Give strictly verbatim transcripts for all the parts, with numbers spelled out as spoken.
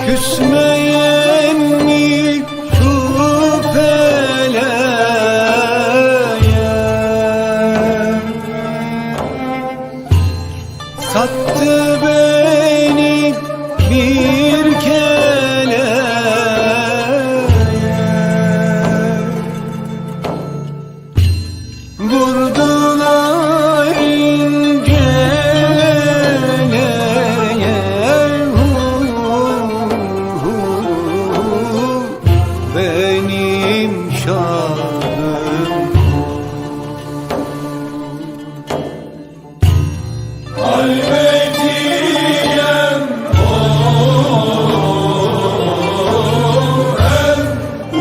Küsmeyen mi şu feleğe? Sattı beni bir keleğe. Vurdular ince eleğe, hu, hu, hu, benim şahım. Halvetiyen o hem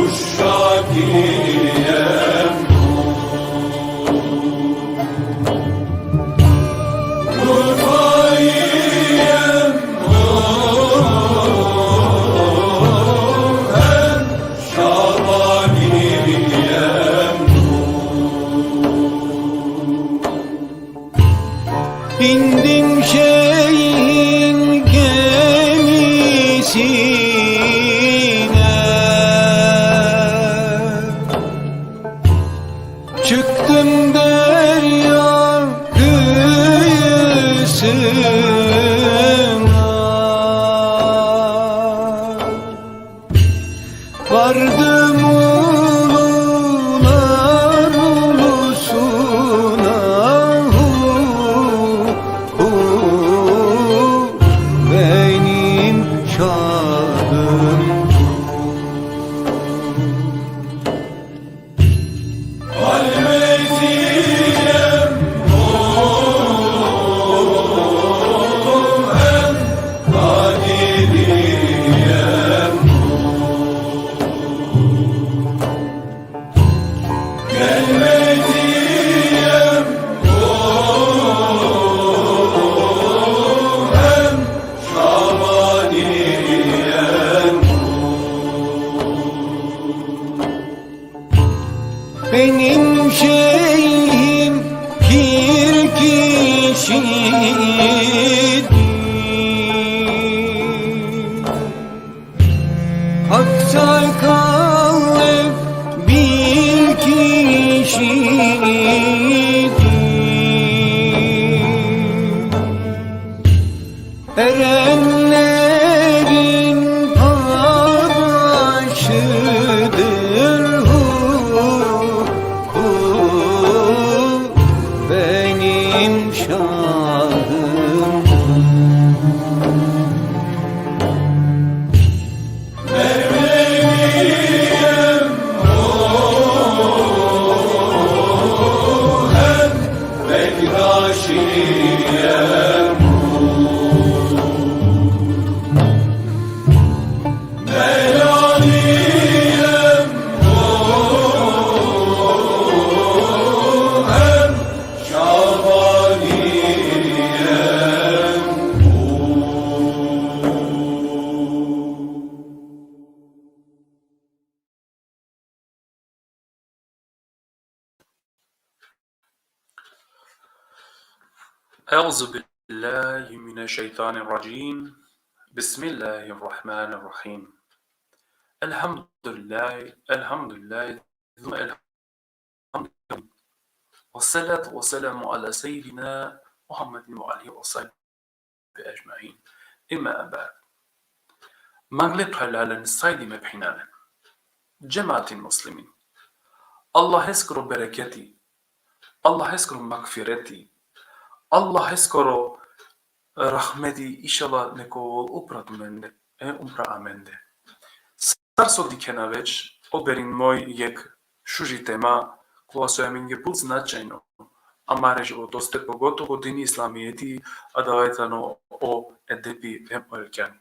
uşak iyen Bindim şeyhin gemisine. Çıktım derya kıyısına. Vardım ulular ulusuna, hu, hu, benim şahım. Benim şeyhim pir kişidir. Aksakallı bir kişidir. Erenlerin paşıdır, hu, hu, benim şahım. أعوذ بالله من الشيطان الرجيم. بسم الله الرحمن الرحيم. الحمد لله، الحمد لله، ثم الحمد لله. والصلاة والسلام على سيدنا محمد وعلى آله وصحبه أجمعين. أما بعد. Mangle phralalen, sajdime phinalen. Džematin muslimin. Allaheskoro bereketi, Allaheskoro magfireti, Allaheskoro rahmeti, inšallah, nek ovel upra tumende, e, upra amende. Sar so dikhena već, Oberin moj jekh šuži tema, kola so amenge but značajno amare životoste, pogotovo dini islamijeti, adava tano o edepi hem o erkjani.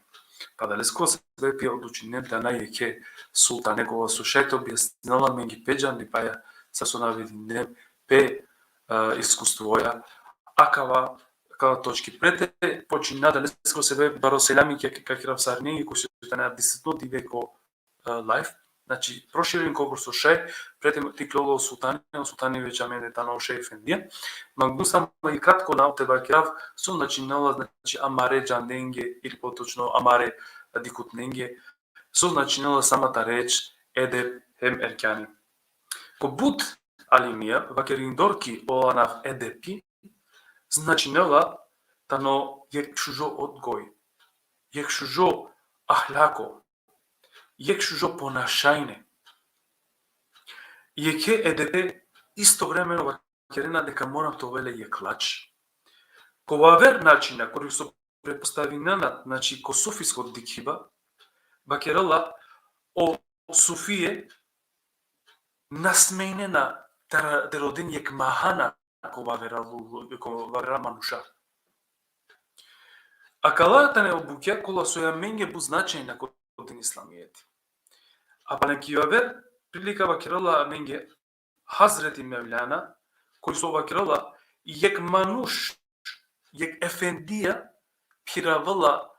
Pa adalesko sebepi odlučinem te ana jekhe sultane kova so šaj te objasninela amenge pe džandipaja, sar so navedinem pe, e, iskustvoja, akava, akala točki. Pred te počina, adalesko sebepi baro selami ka, ka kerav sarinenge koj so tane avdisutno dive ko, e, live. Znači, proširin kobor so šaj, pred te iklol o sultani, o sultani već amende tano šej efendija. Mangum samo i kratko na te vakerav, so značinela, znači, amare džandenge, ili potočno amare dikhutnenge, so značinela sama ta reč edep hem erkjani. Ko but alimija, vakerindor ki o anav edepi, značinela tano jekh šužo odgoj, jekh šužo ahlako, jekh šužo ponašajne. Jekhe edepe istovremeno vakerena deka mora te ovel le jekh lač. Ko aver načina, kori so prepostavinena, znači, ko sufisko dikhiba, vakerela o sufije na smejnena te ra-, te roden jekh mahana ko avera lu-, ko avera manuša. Akala tane o bukja kola so amenge but značajna ko din islamijeti. A pana ki aver prilika vakerela amenge Hazreti Mevlana, koj so vakerela, jekh manuš, jekh efendija phiravela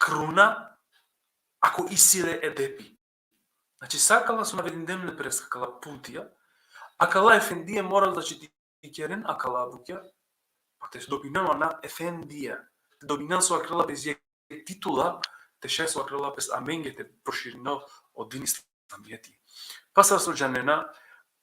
kruna, ako isi le edepi. Znači, sa akala so navedindem le pres akala puntija, akala efendije mora, znači, te keren akala bukja, pa te dobinen o anav efendija, te dobinen, so vakerela, pes jekh titula, te šaj, so vakerela, pes amenge te proširinen o din islamijeti. Pa sar so džanena,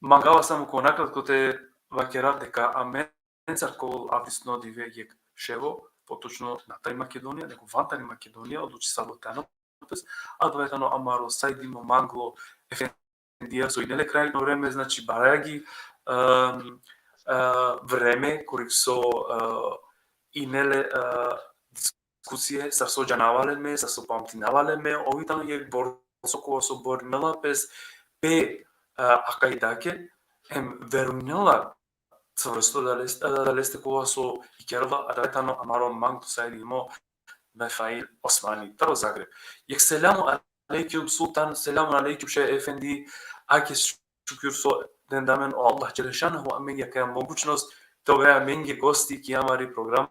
mangava samo ko nakratko te vakerav deka amencar ka ovel avdisutno dive jekh ševo, potočno na tari Makedonija, nego van tari Makedonija, odlučisalo te ano pes, adava tano amaro sajdimo manglo efendija so ine le krajno vreme, znači, baragi, em, e, vreme, kori so, e, ine le, e, diskusije, sar so džanava le me, sar so pamtinava le me, ov tano jekh borco kova so borinela pes pe, e, akajdake, hem verujnela čvrsto adaleste, adaleste kova so ikerela, adava tano amaro manglo sajdimo Mefail Osmani, taro Zagreb. Jekh selamu alejkum, sultan, selamu alejkum, šeh efendi, ake šukir so denda amen o Allah dželešanuhu amenge akaja mogućnost te ove amenge gosti ki amari programa,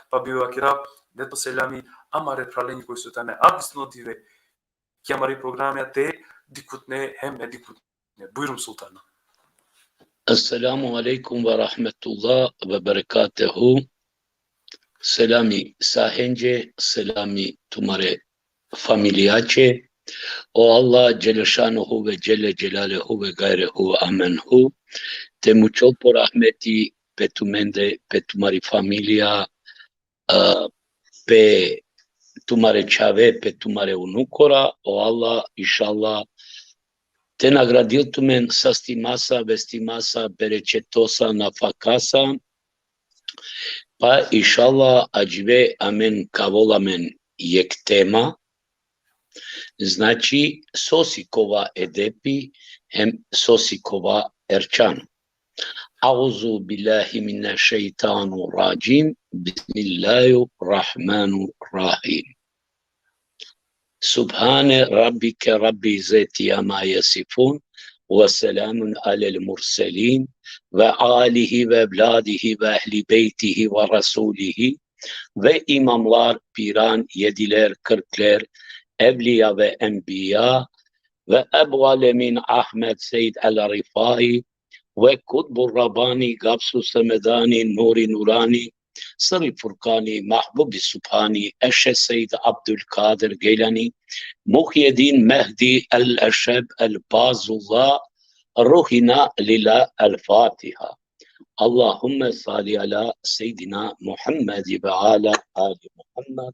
pa bi vakerav deto selami amare phralenge koj so tane avdisutno dive ki amari programi, te dikhutne hem me dikhutne. Bujrum, sultana. Esselamu alejkum ve rahmetullah ve berekatuhu. Selami sahenđe, selami tumare familijaće. O Allah dželešanuhu ve džele dželaluhu ve gajruhu amenhu te mučol po rahmeti pe tumende, pe tumari familija, e, pe tumare čhave, pe tumare unukora, o Allah, inšallah, te nagradil tumen sastimasa, vestimasa, berećetosa, nafakasa, pa inšallah adžive amen ka avol amen jekh tema, znači, so sikova edepi, hem so sikova erčan. Euzu billahi mineşşeytanirracim. Bismillahirrahmanirrahim. Subhane rabbike rabbil izzeti amma yasifun. Ve selamun alel murselin. Ve alihi ve evladihi ve ehli beytihi ve rasulihi. Ve imamlar, piran, jediler, kırkler, evliya ve enbiya, ve Ebu Alemin Ahmed Seyyid El Rifai, ve Kutbu Rabbani Gavsu Semedani Nuri Nurani, Sırrı Furkani Mahbubi Subhani Eşşeh Seyyid Abdülkadir Geylani, Muhyiddin Mehdi El Eşşeb El Bazullah, Ruhina Lila. El Fatiha. Allahumme salli ala Seyyidina Muhammed ve ala ali Muhammed.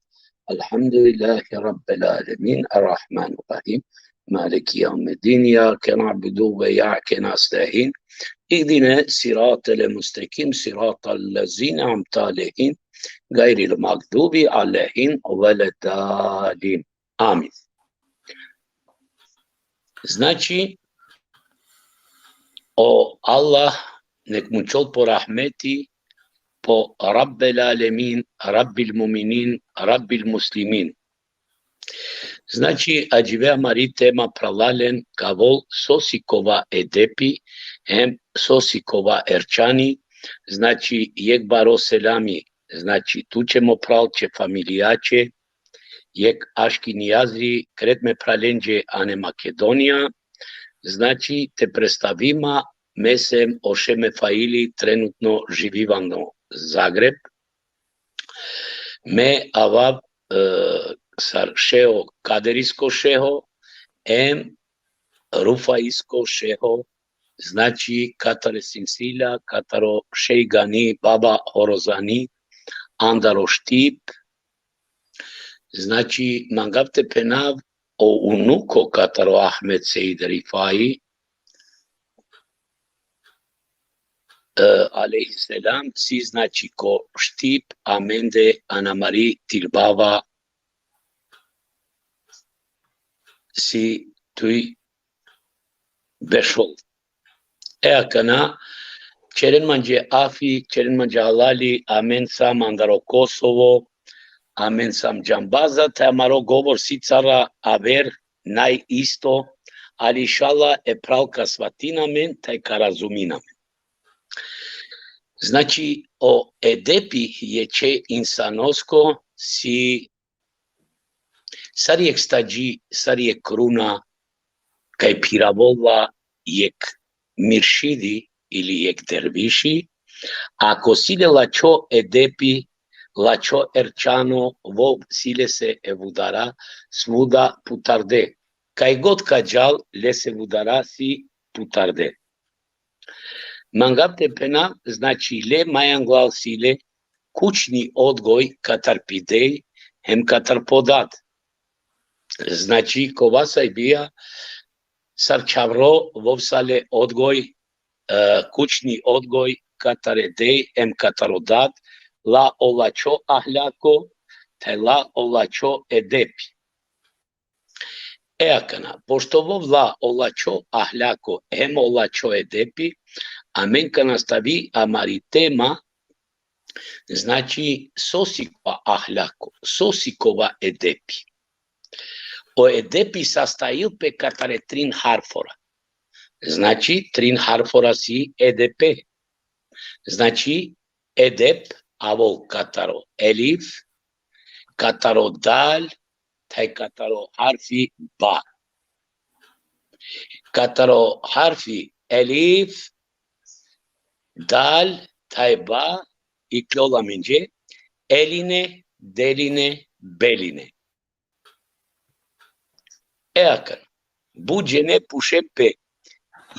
Elhamdülillahi Rabbil alemin. Errahmanirrahim. Maliki yevmiddin. İyyâke na'budu ve iyyâke nestaîn. İhdine siratel mustakîm. Siratel lezîne en'amte aleyhim. Gayril mağdubi aleyhim veleddâlin. Amin. Znači, o Allah nek mu čol po rahmeti, po Rabbel alemin, Rabbil muminin, Rabbil muslimin. Znači, adžive amari tema, phralalen, ka vol so si kova edepi, hem so si kova erčani. Znači, jek baro selami, znači, tuće, mo phral, će familijaće, jek aški nijazi kret me phralenđe ane Makedonija. Znači, te predstavima, me sem o šeho Mefaili, trenutno živiva ano Zagreb. Me avav, e, sar šeho, kaderisko šeho, em rufaisko šeho, znači, katare sinsilja, kataro šejgani, baba Horozani, andaro štip. Znači, mangav te phenav, o unuko kataro Ahmed Seid Rifai, e, alejhi selam, si, znači, ko štip amende, ano amari tilbava, si tuj bešol. E akana, ćeren manđe afi, ćeren manđe halali, amen sam andaro Kosovo, amen sam džambaza, taj amaro govor sicara aver naj isto, ali inšallah e phral ka svatin amen, taj ka razumin amen. Znači, o edepi jekhe insanosko si sar jek stadži, sar jek kruna, kaj phiravol la jek miršidi ili jek derviši, ako si le lačho edepi, lačho erčano, ov si lese e vudara svuda putarde. Kaj god ka džal, lese vudara si putarde. Mangav te phenav, znači, le majanglal si le kućni odgoj katar pi dej hem katar po dad. Znači, kova sajbija sar čhavro, ov sa le odgoj, e, kućni odgoj katare dej hem kataro dad, la o lačho ahlako, taj la o lačho edepi. E akana, pošto ov la o lačho ahlako hem o lačho edepi, amen ka nastavi amari tema, znači, so si kova ahlako, so si kova edepi. O edepi sastajil pe katare trin harfora. Znači, trin harfora si edepe. Znači, edep avol kataro elif, kataro dal, taj kataro harfi ba. Kataro harfi elif, dal, taj ba, iklol amenđe: eline, deline, beline. E akana, but džene pučen pe: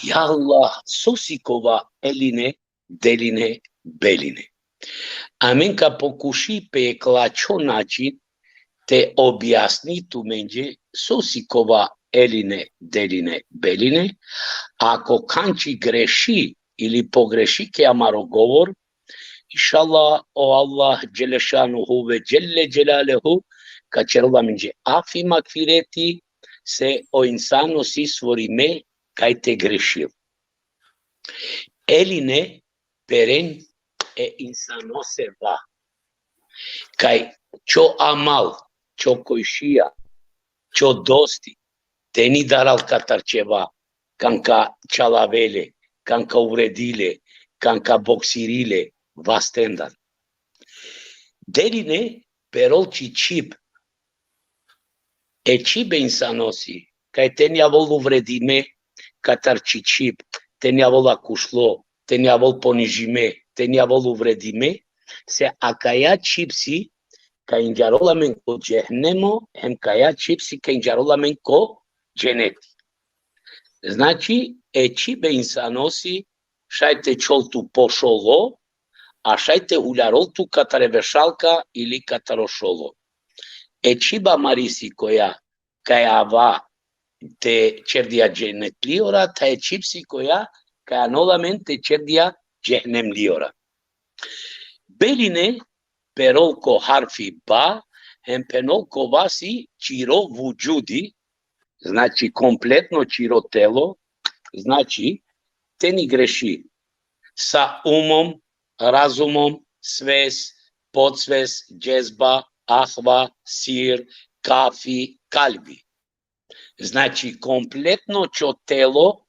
Ja Allah, so si kova eline, deline, beline? Amen ka pokuši pe jek lačho način te objasni tumenđe so si kova eline, deline, beline. Ako kanči greši ili pogreši ki amaro govor, inšallah, o Allah dželle šanuhu ve dželle dželaluhu ka ćerol amenđe afi, magfireti, se o insano si stvorime kaj te grešil. Eline peren e insanose va. Kaj čho amal, čho kojšija, čho dosti, te ni daral katar čheva, kan ka čalavele, kan ka uvredile, kan ka boksirele, vastendar. Deline perol či čhib. E čhib e insanosi, kaj te ni avol uvredime katar či čhib, te ni avol akušlo, te ni avol ponižime, te ni avol uvredime, se akaja čhib si ka inđarol amen ko džehnemo, hem kaja čhib si ka inđarol amen ko dženeti. Znači, e čhib e insanosi šaj te čhol tu po šolo, a šaj te huljarol tu katare vešalka ili kataro šolo. E čhib amari si koja kaj ava te ćerdija dženetlijora, taj e čhib si koja kaj anol amen te ćerdija džehnemlijora. Beline perol ko harfi ba, hem phenol kova si čiro vudžudi, Znači, kompletno čiro telo, znači, te ni greši sa umom, razumom, svest, podsvest, džezba, ahva, sir, kafi, kalbi. Znači, kompletno čiro telo,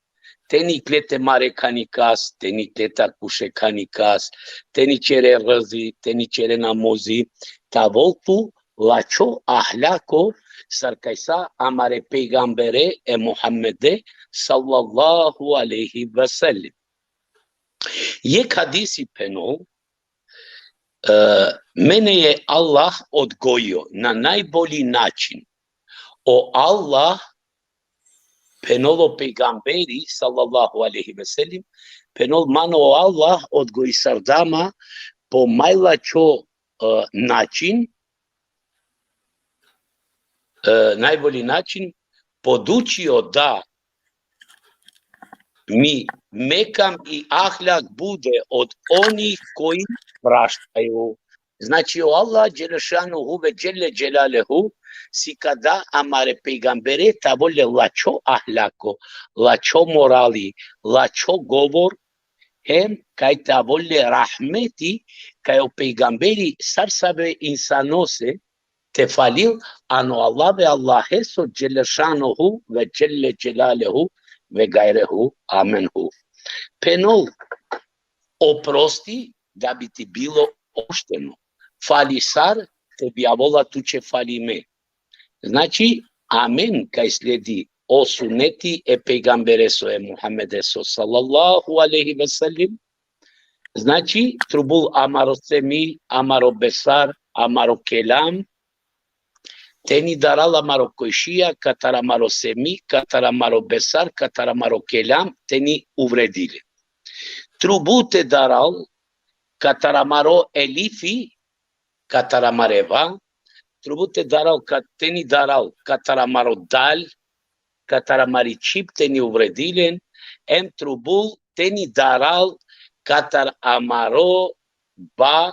te ni kle te mare kanikas, te ni kle te akuše kanikas, te ni čere rzi, te ni čere namozi, te avol tu lačho ahlako, sar kajsa amare pejgambere e Muhammede, sallallahu alejhi ve sellem. Jekh hadisi phenol, e, mene je Allah odgojio na najbolji način. O Allah, phenol o pejgamberi, sallallahu alejhi ve sellem, phenol man o Allah odgojisarda ma po majlačho, e, način, e, najbolji način, podučio da mi mekam i ahlak bude od onih koji praštaju. Znači, o Allah dželešanuhu ve dželle dželaluhu sikada amare pejgambere te avol le lačho ahlako, lačho morali, lačho govor, hem kaj te avol le rahmeti, kaj o pejgamberi sar save insanose te falil, ano Allah ve Allaheso dželešanuhu ve dželle dželaluhu ve gajrehu, amenhu. Phenol, oprosti da bi ti bilo oprošteno. Falisar te bi avola tuće falime. Znači, amen kaj sledi o suneti e pejgambereso e Muhammedeso, sallallahu alejhi ve sellem. Znači, trubul amaro semi, amaro besar, amaro kelam, te ni daral amaro kojšija, katar amaro semi, katar amaro besar, katar amaro kelam, te ni uvredile. Trubul te daral katar amaro elifi, katar amare va, trubul te daral ka-, te ni daral katar amaro dal, katar amari čhib, te ni uvredile, em trubul te ni daral katar amaro ba,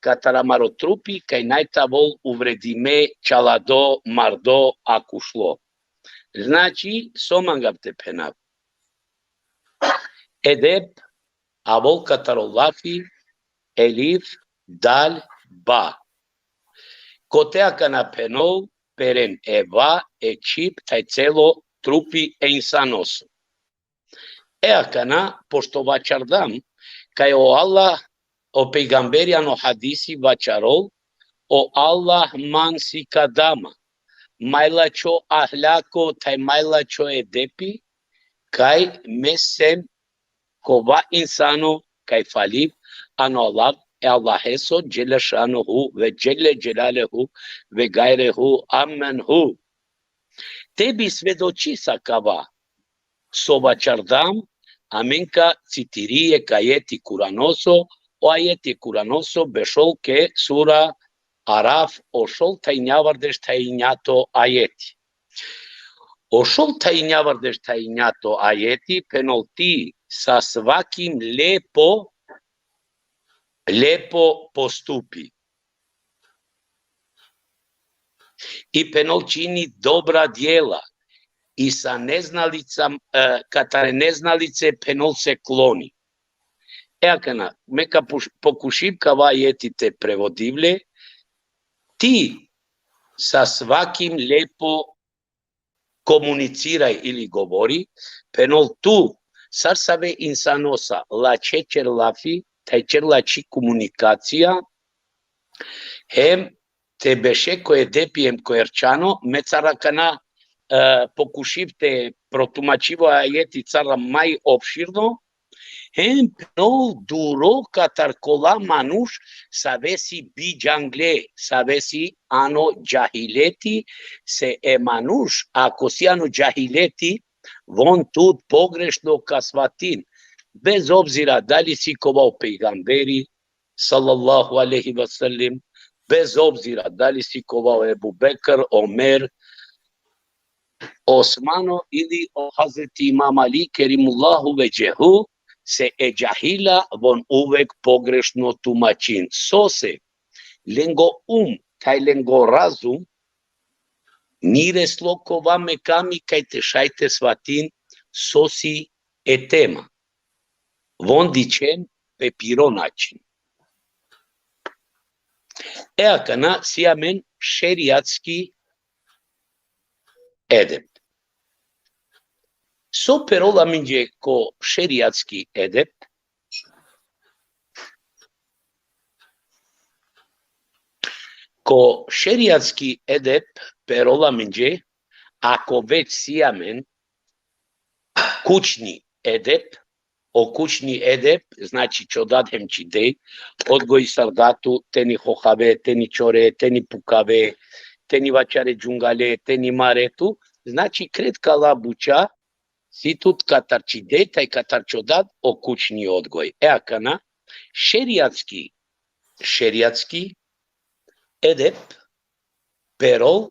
katar amaro trupi, kaj naj te avol uvredime, čalado, mardo, akušlo. Znači, so mangav te phenav? Edeb, avol katar o lafi, elif, dal, ba. Kote akana phenol, peren e va, e čhib, thaj celo trupi e insanoso. E akana, pošto vaćardam, kaj o Allah, o pejgamberi ano hadisi vaćarol, o Allah man sikada ma majlačho ahlako, thaj majlačho edepi, kaj me sem kova insano kaj faliv ano Allah, e Allaheso dželešanuhu ve dželle dželaluhu ve gajrehu, amenhu. Te bi svedoči sa kava so vaćardam, amen ka citiri jekh ajeti Kuranoso, o ajeti Kuranoso bešol ke sura Araf, o šol thaj injavardeš thaj injato ajeti. O šol thaj injavardeš thaj injato ajeti phenol: ti sa svakim lepo, lepo postupi. I phenol čini dobra djela. I sa neznalica, e, katare neznalice phenol se kloni. E akana, me ka puš-, pokušiv kava ajeti te prevodivle, ti sa svakim lepo komuniciraj ili govori, phenol tu, sar save insanosa, lačhe čer lafi, thaj čer lači komunikacija, hem te beše ko edepi hem ko erčano, me cara kana, e, pokušiv te protumačiv o ajeti cara maj opširno, hem phenol duro katar kola manuš, save si bidžangle, save si ano džahileti, se e manuš, ako si ano džahileti, von tut pogrešno ka svatin, bez obzira dali si kova o pejgamberi, sallallahu alejhi ve sellem, bez obzira dali si kova o Ebu Bekr, Omer, Osmano ili o Hazreti Imam Ali, kerimullahu vedžehu, se e džahila von uvek pogrešno tumačin. Sose? Lengo um, thaj lengo razum, Ni reslo kova mekami kaj te šaj te svatin so si e tema. Von dičhen pe piro način. E akana si amen šerijatski edep. So perol amenđe ko šerijatski edep? Ko šerijatski edep perol amenđe, ako već si amen kućni edep, o kućni edep, znači čodat hem čidej, odgoj sar da tu, te ni hohave, te ni čore, te ni pukave, te ni vaćare džungale, te ni mare tu, znači kret kala buća, si tut katar čidej, taj katar čodat, o kućni odgoj. E akana, šerijatski, šerijatski edep, perol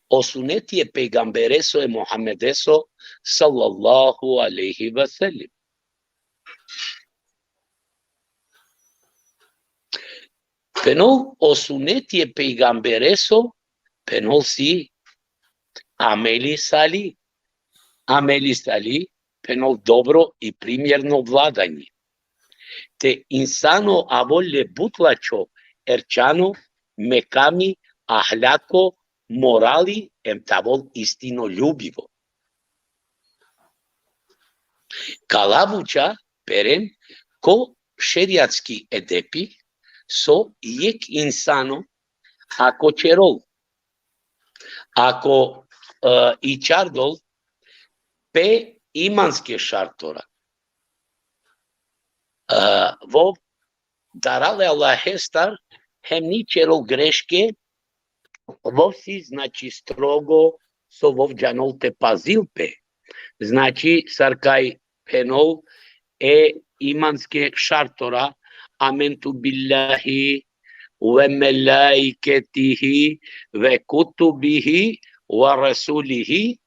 o suneti e pejgambereso e Muhammedeso, sallallahu alejhi ve sellem. Penol o suneti e pejgambereso, penol si ameli sali. Ameli sali, penol dobro i primjerno vladanje. Te insano avol le but lačho, erčano, mekami, ahlako, morali, em tavol istinoljubivo. Kala buća peren ko šerijatski edepi, so jek insano, ako čerol, ako, e, ičardol pe imanske šartora, e, vov daral e Allahestar, hem ni čerol greške, vov si, znači, strogo, so vov džanol te pazil pe. Znači, sar kaj phenol e imanske šartora, amentu billahi ve melaiketihi ve kutubihi ve resulihi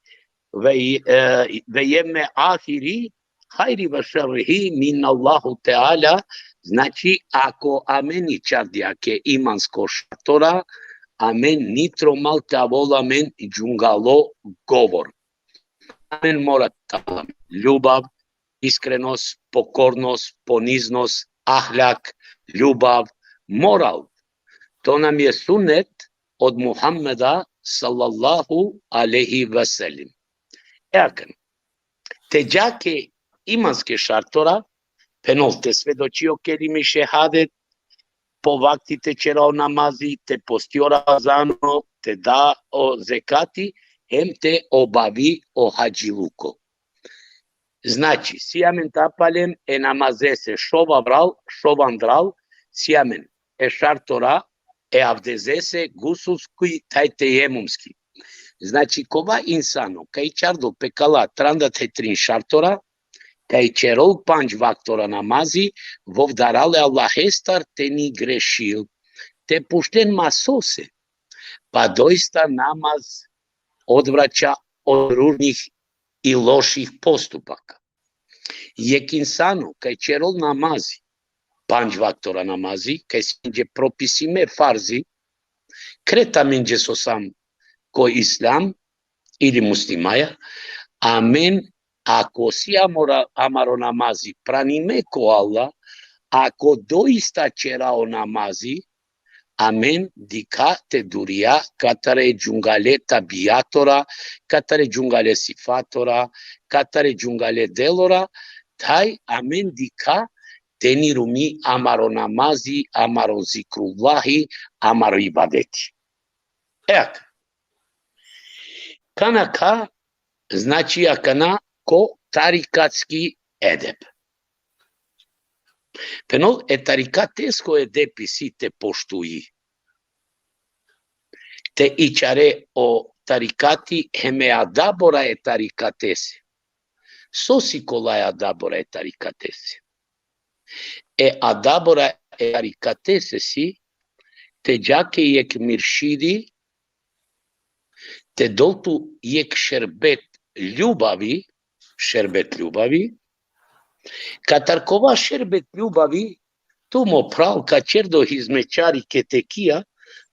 ve, e, ve jevme ahiri, hajri ve šerrihi min Allahu Teala. Znači, ako amen ičardja ke imansko šartora, amen ni tromal te avol amen džungalo govor. Amen mora te avol amen ljubav, iskrenost, pokornost, poniznost, ahlak, ljubav, moral. To nam je sunnet od Muhammeda, sallallahu alejhi ve sellem. E akana, te dža ke imanske šartora, phenol te svedoči o kelimi šehadet, po vakti te čera o namazi, te posti o Ramazano, te da o zekati, hem te obavi o hadžiluko. Znači, si amen te palem e namazese šov avral, šov andral, si amen e šartora e avdezese, gusulski, taj tejemumski. Znači, kova insano kaj ičardol pe kala tranda te trin šartora, kaj čerol pandž vaktora namazi, vov daral e Allahestar te ni grešil. Te pučen ma sose? Pa doista namaz odvraća od ružnih i loših postupaka. Jek insano kaj čerol namazi, pandž vaktora namazi, kaj si amenđe propisime farzi, kret amenđe so sam ko islam ili muslimaja, amen, ako si amora-, amaro namazi pranime ko Allah, ako doista čera o namazi, amen dikha te durija katare džungale tabijatora, katare džungale sifatora, katare džungale delora, taj amen dikha te ni rumi amaro namazi, amaro zikrullahi, amaro ibadeti. E akana. Kana ka, znači, akana ko tarikatski edep. Phenol e tarikatesko edepi si te poštuji. Te ičare o tarikati hem e adabora e tarikatese. So si kola e adabora e tarikatese? E adabora e tarikatese si te dža ke jek miršidi, te dol tu jek šerbet ljubavi, šerbet ljubavi, katar kova šerbet ljubavi, tu mo phral ka čer do hizmećari ke tekija,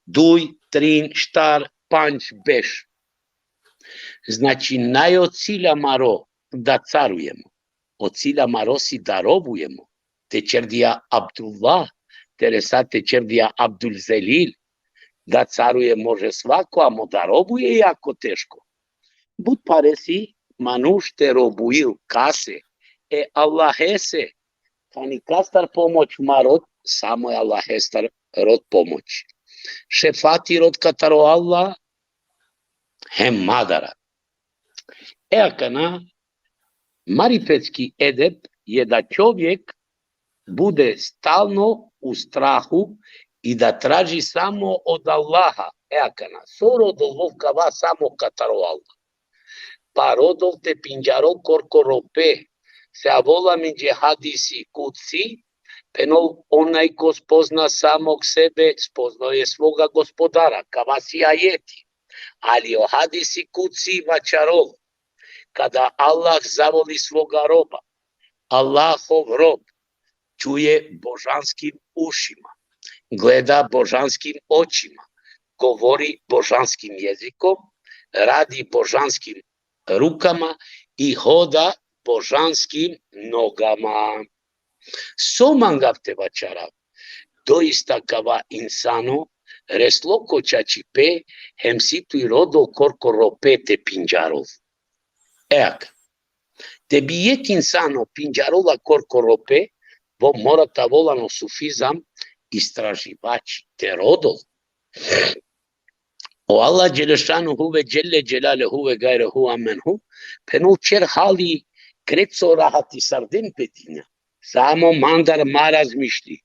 duj, trin, štar, pandž, beš. Znači, naj o cilj amaro da carujemo. O cilj amaro si da robujemo. Te ćerdija Abdullah, te resa te ćerdija Abdul Zelil. Da caruje može svako, amo da robuje jako teško. But paresi manuš te robujil kase, e Allahese, tani kastar pomoć marot, samo e Allahestar rod pomoć. Šefati rod kataro Allah, hem madara. E akana, marifetski edep je da čovjek bude stalno u strahu i da traži samo od Allaha. E akana, so rodol kava samo kataro Allah. Pa rodol te pinđarol korkoro pe, se avol amenđe hadisi kudsi, phenol: onaj ko spozna samog sebe, spoznao je svoga gospodara, kava si ajeti. Ali o hadisi kudsi vaćarol, kada Allah zavoli svoga roba, Allahov rob čuje božanskim ušima, gleda božanskim očima, govori božanskim jezikom, radi božanskim rukama i hoda božanskim nogama. So mangav te vaćarav, doista kava insano reslo ko čačipe, hem si tuj rodol korkoro pe te pinđarol. E ak, te bi jek insano pinđarola korkoro pe, vo mora te avol ano sufizam istraživači te rodol. O Allah dželešanuhu ve dželle dželaluhu ve gajruhu amenhu, phenol: ćer hali, kret so rahatisarden pe dinja, samo mandar ma razmišlji.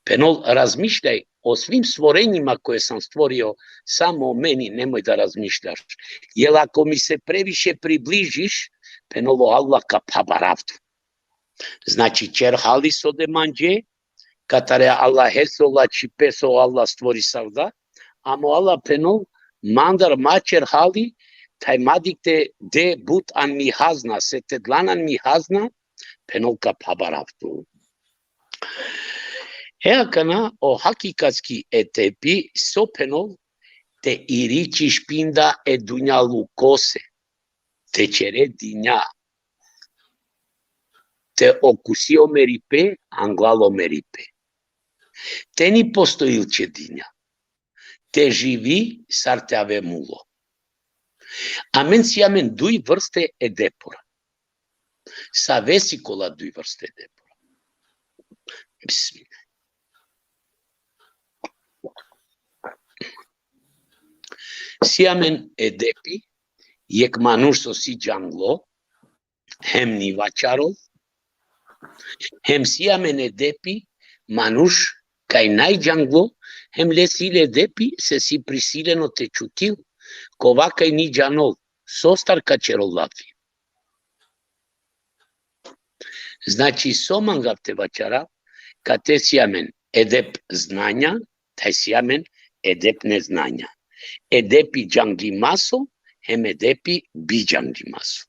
Phenol: razmišljaj o svim stvorenjima koje sam stvorio, samo o meni nemoj da razmišljaš. Jer ako mi se previše približiš, phenol, o Allah ka phabarav tu. Znači, ćer hali so de manđe, katare Allahese, o lačhipe so Allah stvorisarda, amo Allah phenol: mandar ma ćer hali, thaj ma dik te de but an mi hazna, se te dlan an mi hazna, phenol, ka phabarav tu. E akana o hakikatski edepi so phenol: te iričiš pinda e dunjalukose, te ćere dinja, te okusi o meripe, anglal o meripe. Te ni postojil će dinja. Te živi sar te ave mulo. Amen si amen duj vrste edepora. Save si kola duj vrste edepora? Bismillah. Si amen edepi jek manuš so si džanglo, hem ni vaćarol, hem si amen edepi manuš kaj naj džanglo, hem le si le edepi se si prisileno te čutil, kova kaj ni džanol, sostar ka ćerol lafi. Znači, so mangav te vaćarav, kate si amen edep znanja, thaj si amen edep neznanja. Edepi džanglimaso, hem edepi bidžanglimaso.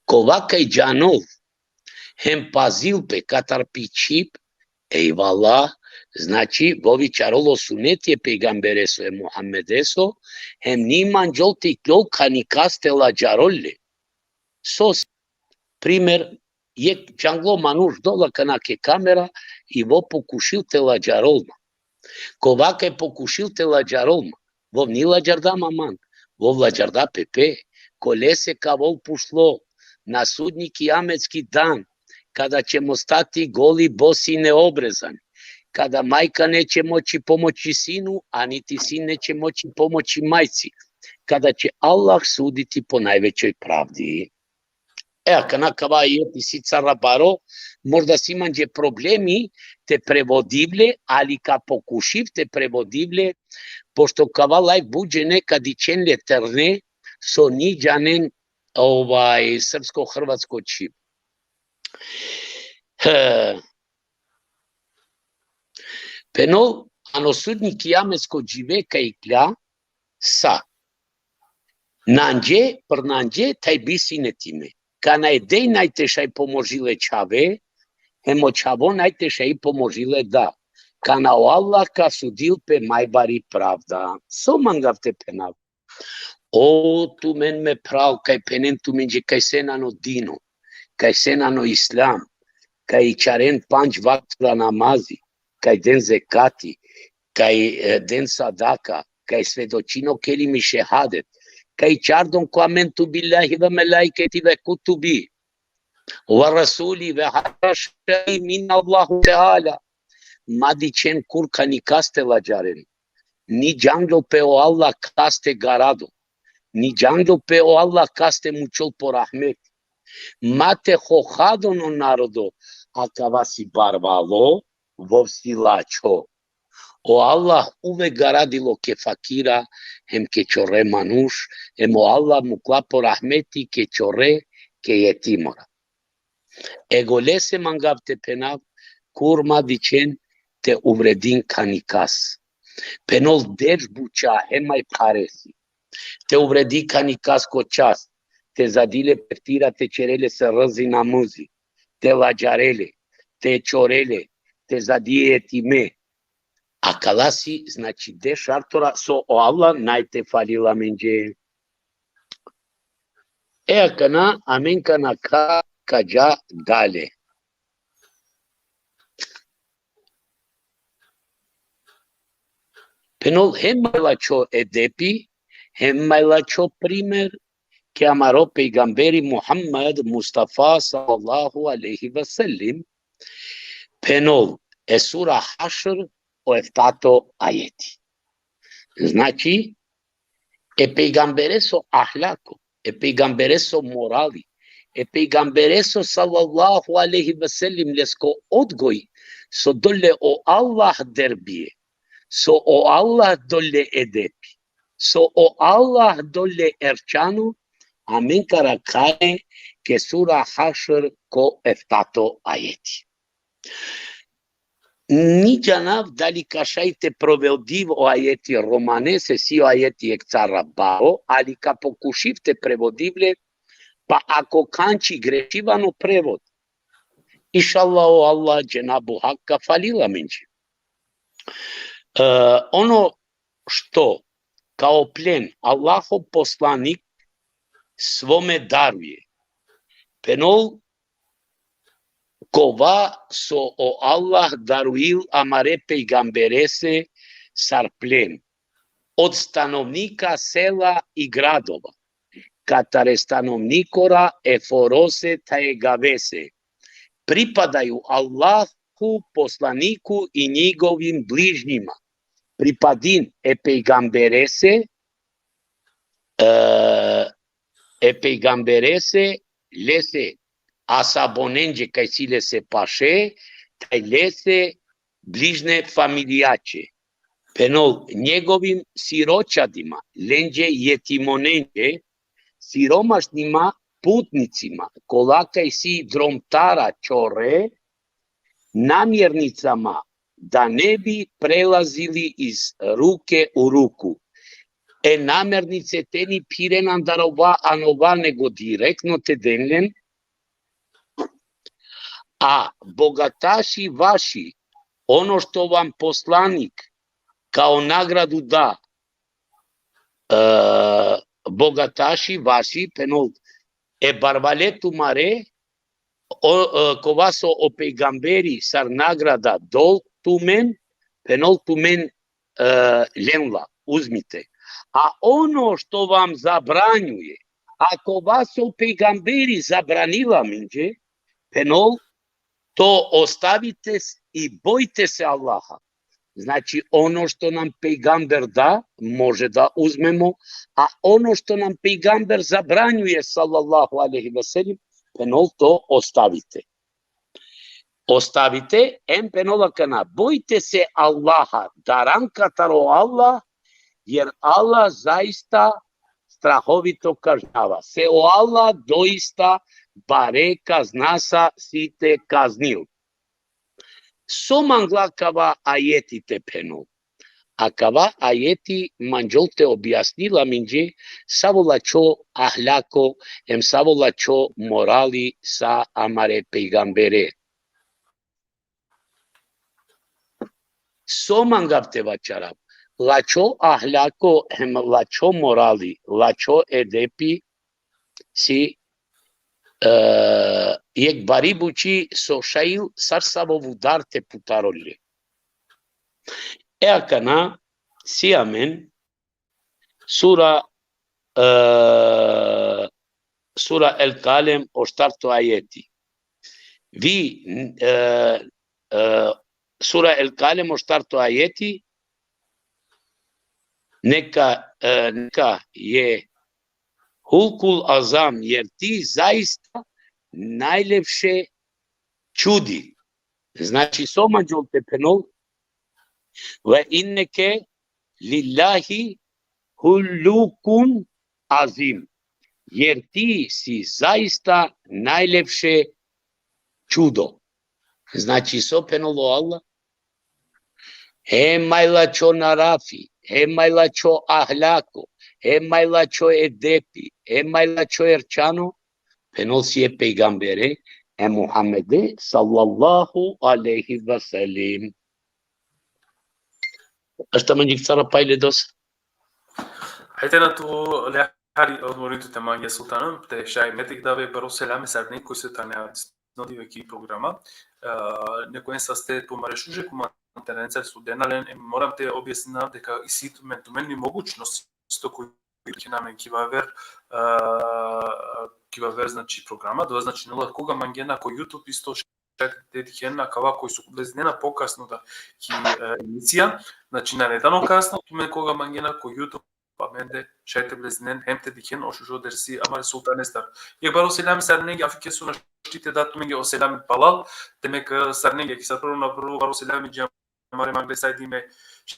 Kova kaj džanol, hem pazil pe katar pi čhib, ejvala, znači, vo vičarol o suneti e pejgambereso e Muhammedeso, hem ni manđol te ikljol kanikas te ladžarol le. So, primer, jek džanglo manuš dola kana ke kamera i vo pokušil te ladžarol ma. Kova kaj pokušil te ladžarol ma, vov ni ladžarda ma man, vov ladžarda pe pe, kolese ka avol pušlo, na sudnji kijametski dan, kada ćemo stati goli, bosi, neobrezani, kada majka neće moći pomoći sinu, a niti sin neće moći pomoći majci, kada će Allah suditi po najvećoj pravdi. E, akana kava ajeti si cara baro, možda si manđe problemi te prevodivle, ali ka pokušiv te prevodivle, pošto kava lajv but džene ka dičhen le terne, so ni džanen, ovaj, srpsko-hrvatsko čhib. He. Phenol, ano sudnji kijametsko džive ka iklja sa. Nanđe, prnanđe, thaj bi sine time. Kana e dej naj te šaj pomožile čhave, hem o čhavo naj te šaj pomožile da. kana o Allah ka sudil pe maj bari pravda. So mangav te phenav? O tumen, me phral, kaj phenen tumenđe kaj sen ano dino, kaj sen ano islam, kaj ičaren pandž vaktura namazi, kaj den zekati, kaj, e, den sadaka, kaj svedočin o kelimi šehadet, kaj ičardon ko amentu billahi ve melaiketi ve kutubi ve rasuli ve haša min Allahu Teala. Ma dičhen kur kanikas te ladžaren. Ni džanglo pe o Allah kas te garadol. Ni džanglo pe o Allah kas te mučol po rahmeti. Ma te hohadon o narodo, akava si barvalo, vov si lačho. O Allah uvek garadilo ke fakira, hem ke čore manuš, hem o Allah mukla po rahmeti ke čore, ke jetimora. Egolese mangav te phenav, kur ma dičhen te uvredin kanikas. Phenol deš buča, hem maj phare si. Te uvredi kanikas ko čast, te zadi le peftira, te čere lese rzi namuzi, te ladžare le, te čore le, te zadi jetime. Akala si, znači, deš artora so o Allah naj te falil amenđe. E akana, amen kana ka, ka dža dalje. Phenol hem maj lačho edepi, hem maj lačho primer, ke amaro pejgamberi Muhammed Mustafa sallallahu alejhi ve sellem. Phenol e sura Hašr, o eftato ajeti. Znači, e pejgambereso ahlako, e pejgambereso morali, e pejgambereso sallallahu alejhi ve sellem lesko odgoj, so dole o Allah derbie, so o Allah dole edepi, so o Allah dole erčano, amen kara kale ke sura Hašr ko eftato ajeti. Ni džanav dali ka šaj te provodiv o ajeti romanese, si o ajeti ekcara baro, ali ka pokušiv te prevodiv le, pa ako kanči grešiv ano prevod, inšallah o Allah dženabu hak ka falil amenđe. E, ono što kao plen Allahov poslanik svome daruje, phenol kova so o Allah daruil amare pejgamberese sar plen, od stanovnika sela i gradova, katare stanovnikora e forose thaj e gavese pripadaju Allahu, poslaniku i njegovim bližnjima. Pripadin e pejgamberese, e, e pejgamberese, lese asabonenđe kaj si lese paše, thaj lese bližne familijaće. Phenol njegovim siročadima, lenđe jetimonenđe, siromašnima putnicima, kola kaj si dromtara čore, namjernicama, da ne bi prelazili iz ruke u ruku. E namernice te ni phiren andar ova ano ova, nego direktno te den len. A bogataši vaši, ono što vam poslanik kao nagradu da, e, bogataši vaši, phenol, e barvale tumare, o, e, kova so o pejgamberi sar nagrada dol tumen, phenol, tumen, e, len la, uzmite. A ono što vam zabranjuje, a kova so pejgamberi zabranila amenđe, phenol, to ostavite s-, i bojte se Allaha. Znači, ono što nam pejgamber da, može da uzmemo, a ono što nam pejgamber zabranjuje, sallallahu alejhi ve sellem, phenol, to ostavite. Ostavite, em phenol akana, bojte se Allaha, daran katar o Allah, jer Allah zaista strahovito kažnjava. Se o Allah doista bare kaznasa si te kaznil. So mangla kava ajeti te phenol? Akava ajeti manđol te objasnil amenđe savo lačho ahlako, em savo lačho morali sa amare pejgambere. So mangav te vaćarav? Lačho ahlako hem lačho morali, lačho edepi si, e, jekh bari bući so šaj sar savo vudar te putarol le. E akana si amen sura, e, sura El Kalem, o štarto ajeti. Vi, e, e, sura El Kalem, o štarto ajeti, neka, e, neka je hulkul azam, jer ti zaista najlepše čudi. Znači, so manđol te phenol, ve inneke lillahi hulukun azim. Jer ti si zaista najlepše čudo. Znači, so phenol o Allah? Hem maj lačho narafi, hem maj lačho ahlako, hem maj lačho edepi, hem maj lačho erčano, phenol si e pejgambere, e Muhammede, sallallahu alejhi ve sellem. Asta manđik cara pajle dos. Hajde na tu lehari odmorin tu te mange sultanom, te šaj me te dave baro selami sar nek koj so tane nodi veki programa. E, neko en saste tu mare šuže komantarenca studena len, e, moram te objasninav deka isi tumen, tumen i mogućnost isto koj kena amen ki vaver, e, ki vaver, znači, programa, dova znači nula koga mangena ko YouTube isto šaj te dikhena kava koj so vlezinena pokasno da ki, e, emisija, znači, nane tano kasno, tumen koga mangena ko YouTube amende šaj te vlezinen hem te dikhen o šužo dersi amare sultanestar. Jekh baro selami sarinenge, afike so našti te da tumenge o selami palal, demek, e, sarinenge, ki sar prvo na prvo baro selami dži amare mangle Sajdime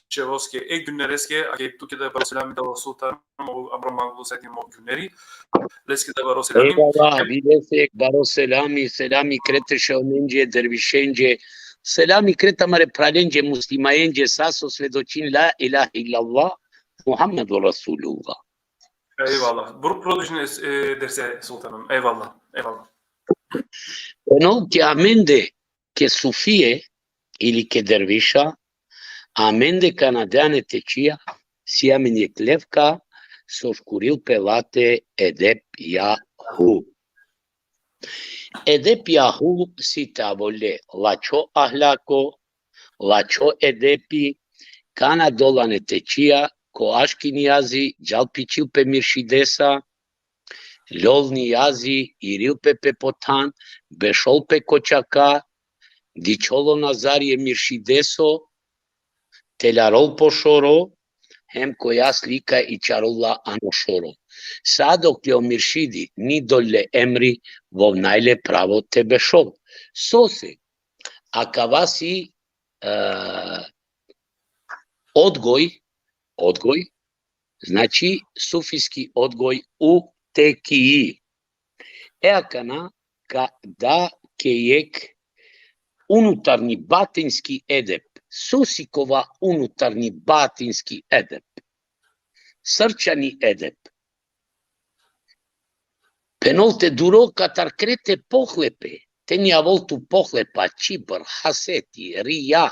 Čevoske, e Günereske, ake tuke da baro selami da o sultan, o amaro manglo Sajdime o Güneri, leske da baro selami. Ejvallah, vi lese jekh baro selami, selami kret e šeonenđe, dervišenđe, selami kret amare phralenđe, muslimaenđe, sa so svedočin la ilahe illallah, Muhammedu Resulullah. Ejvallah. Bur-, produžine, e, derse sultanom. Ejvallah. Ejvallah. Ono ke amende, ke sufije ili ke derviša, amende kana dane tečija, si amen jekh lefka so škuril pe late edep jahu. Edep jahu si te avol le lačho ahlako, lačho edepi, kana dolane tečija, ko aški nijazi, džal pičil pe miršidesa, lol nijazi, iril pe pe po than, bešol pe ko čaka, dičhol o nazari e miršideso, telarol po šoro, hem koja slika ičarol la ano šoro. Sa dok le o miršidi ni dol le emri, vov naj le pravo te bešol. Sose, akava si, e, odgoj, odgoj, znači sufijski odgoj u tekiji. E akana ka da ke jekh unutarnji batinski edep. So si kova unutarnji batinski edep? Srčani edep. Phenol te duro katar kret e pohlepe, te ni avol tu pohlepa, čibr, haseti, rija.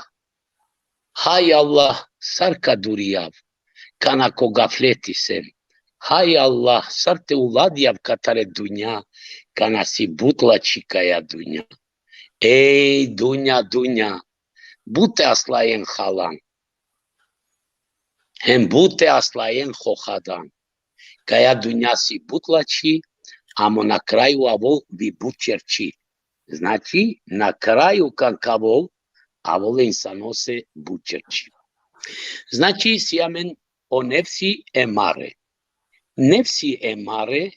Haj Allah, sar ka durijav, kana ko gafleti sem. Haj Allah, sar te uladjav katare dunja, kana si but lačhi kaja dunja. Ej, dunja, dunja, but e aslajen halan. Hem but e aslajen hohadan. Kaja dunja si but lačhi, amo na kraju avol vi but čerči. Znači, na kraju kan ka avol, avol e insanose but čerči. Znači, si amen o nefsi emare. Nefsi emare,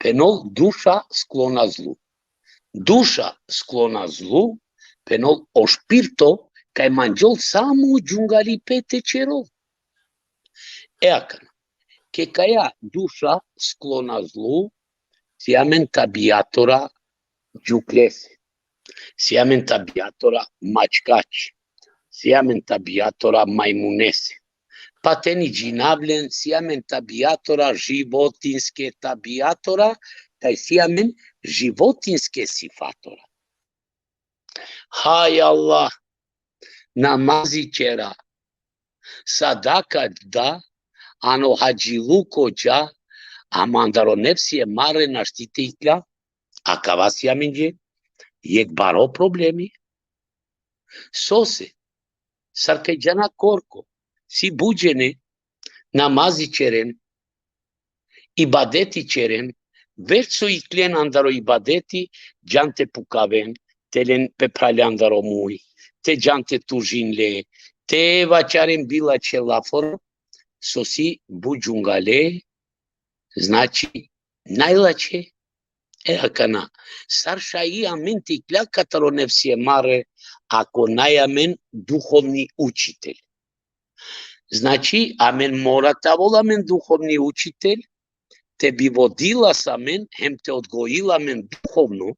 phenol, duša sklona zlu. Duša sklona zlu, phenol, o špirto kaj manđol samo džungalipe te čerol. E akana, ke kaja duša sklona zlu, si amen tabijatora džuklese, si amen tabijatora mačkač, si amen tabijatora majmunese. Pa te ni džinav len, si amen tabijatora životinske tabijatora, taj si amen životinske sifatora. Haj Allah, namazi ćera, sadaka da, ano hadžiluko dža, ama andaro nefsi emare našti te iklja. Akava si amenđe jekh baro problemi. Sose, sar kaj džana korko, si but džene, namazi ćeren, ibadeti ćeren, već so iklen andaro ibadeti, džan te pukaven, te len pe phrale andaro muj, te džan te tužin le, te vaćaren bilačhe laforo, so si but džungale, znači, najlačhe. E akana, sar šaj amen te iklja kataro nefsi emare, ako naj amen duhovni učitelj. Znači, amen mora te avol amen duhovni učitelj, te bi vodila sa amen, hem te odgojila amen duhovno,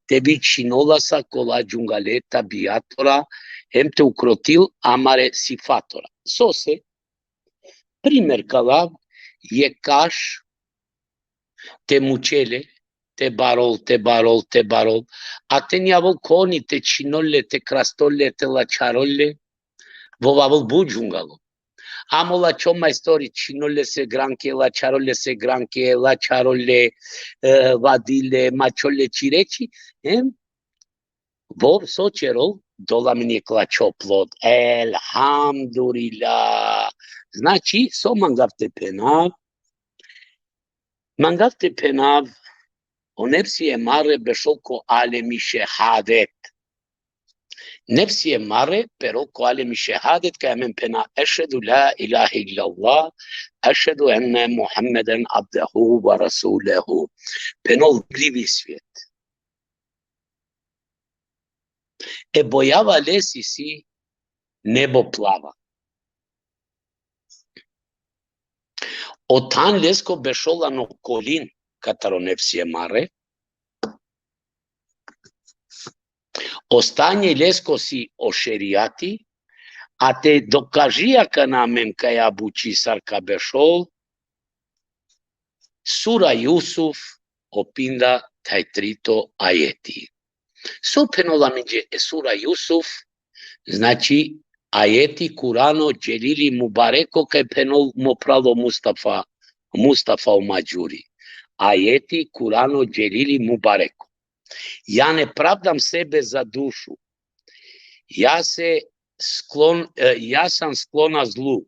te bi čhinola sa kola džungale tabijatora, hem te ukrotil amare sifatora. Sose, primer ka lav, jekh kaš te mučel le, te barol, te barol, te barol, a te ni avol koni te čhinol le, te krastol le, te lačharol le, ov avol but džungalo. Amo lačho majstori čhinol le se granke, lačharol le se granke, lačharol le, e, vadil le, mačhol le čireči, em, ov so ćerol, dola amen jekh lačho plod. Elhamdulillah. Znači, so mangav te phenav? Mangav te phenav, o nefsi emare bešol ko alemi šehadet. Nefsi emare perol ko alemi šehadet, kaj amen phena: Ešhedu la ilahe illallah, ešhedu enne Muhammeden abdehu ve resuluhu. Phenol vidlivi svijet. E bojava lesi si nebo plava. O than lesko bešol ano kolin kataro nefsi emare. O stanje lesko si o šerijati, a te dokaži akana amen kaja buči sar ka bešol, Sura Jusuf, o pinda thaj trito ajeti. So phenol amenđe e sura Jusuf? Znači, ajeti Kurano Dželili Mubareko, kaj phenol mo phralo Mustafa, Mustafa o Mađuri. Ajeti Kurano Dželili Mubareko. Ja ne pravdam sebe za dušu. Ja se sklon, e, ja sam sklona zlu.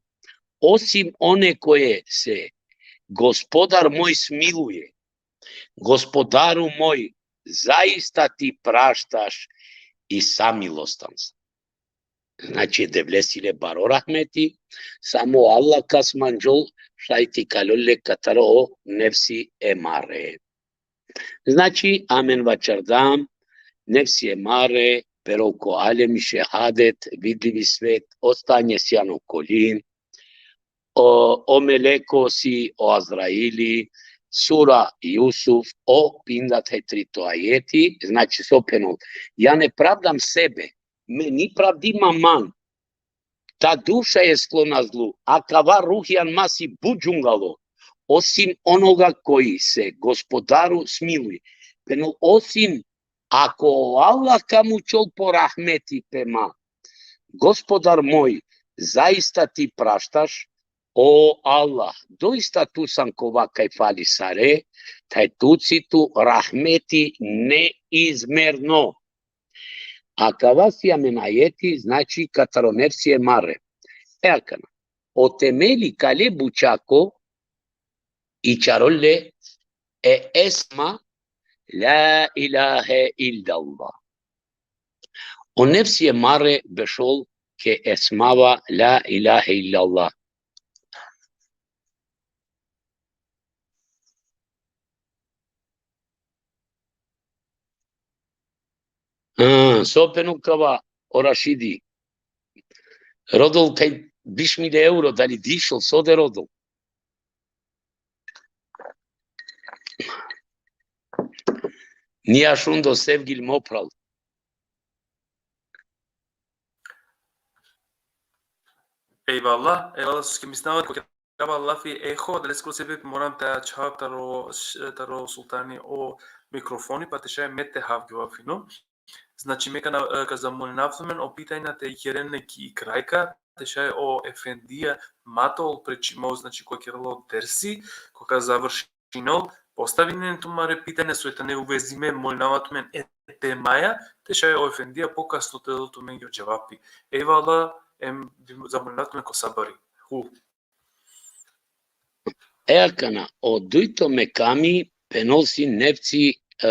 Osim one koje se Gospodar moj smiluje. Gospodaru moj, zaista ti praštaš i samilostan si. Znači, e Devlesi le baro rahmeti, samo Allah kas manđol šaj te ikalol le kataro nefsi emare. Znači, amen vaćardam, nefsi emare, perol ko alemi šehadet, vidlivi svet, o stanje si ano kolin, o, o meleko si o Azraili, sura Jusuf, o pinda thaj trito ajeti, znači so phenol: Ja ne pravdam sebe, me ni pravdima man, ta duša je sklona zlu, akava ruhjan ma si but džungalo, osim onoga koji se Gospodaru smiluje. Phenol osim ako o Allah ka mućol po rahmeti pe ma. Gospodar moj, zaista ti praštaš, o Allah, doista tu san kova kaj fali sare, thaj tuci tu rahmeti neizmerno. Akava si amen ajeti, znači, kataro nefsi emare. E akana, o temeli kale bučako, ićarol le e esma la ilahe illallah. O nefsi emare bešol ke esmava la ilahe illallah. A, so phenol kava o Rašidi? Rodol kaj biš milje euro, dali dišol, so de rodol? Nija šundo, Sevgil mo phral. Ejvallah, ejvallah, so ke mislinava, kava lafi eho, adaleskoro sebepi moram te ačhav taro, taro sultani o mikrofoni, pa te šaj me te havgjova fino. Znači, me ka na-, e, ka zamolinav tumen o pitanja te keren le ki krajka, te šaj o efendija ma te ol preč mo, znači, ko kerela o dersi, ko ka završinol, postavinen tumare pitanja, so tane uvezime, molinava tumen, e temaja, te šaj o efendija pokasno te del tumenge o dževapi. Ejvala, em zamolinav tumen ko sabari. Hu. E akana, o dujto mekami phenol si nefsi, e,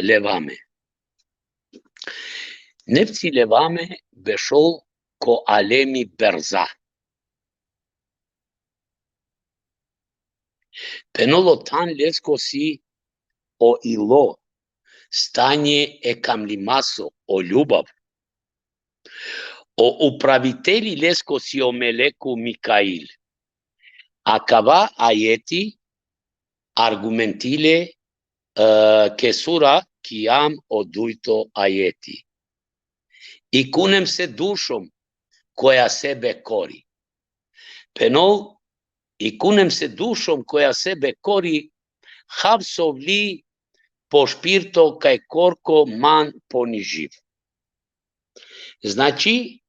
levame. Nefsi levame bešol ko alemi berza. Phenol o than lesko si o ilo, stanje e kamlimaso, o ljubav. O upraviteli lesko si o meleku Mikail. Akava ajeti argumentile, e, ke sura Kijam, o dujto ajeti. I kunem se dušom koja sebe kori. Phenol, i kunem se dušom koja sebe kori, hav sovli po špirto kaj korko man poniživ. Znači,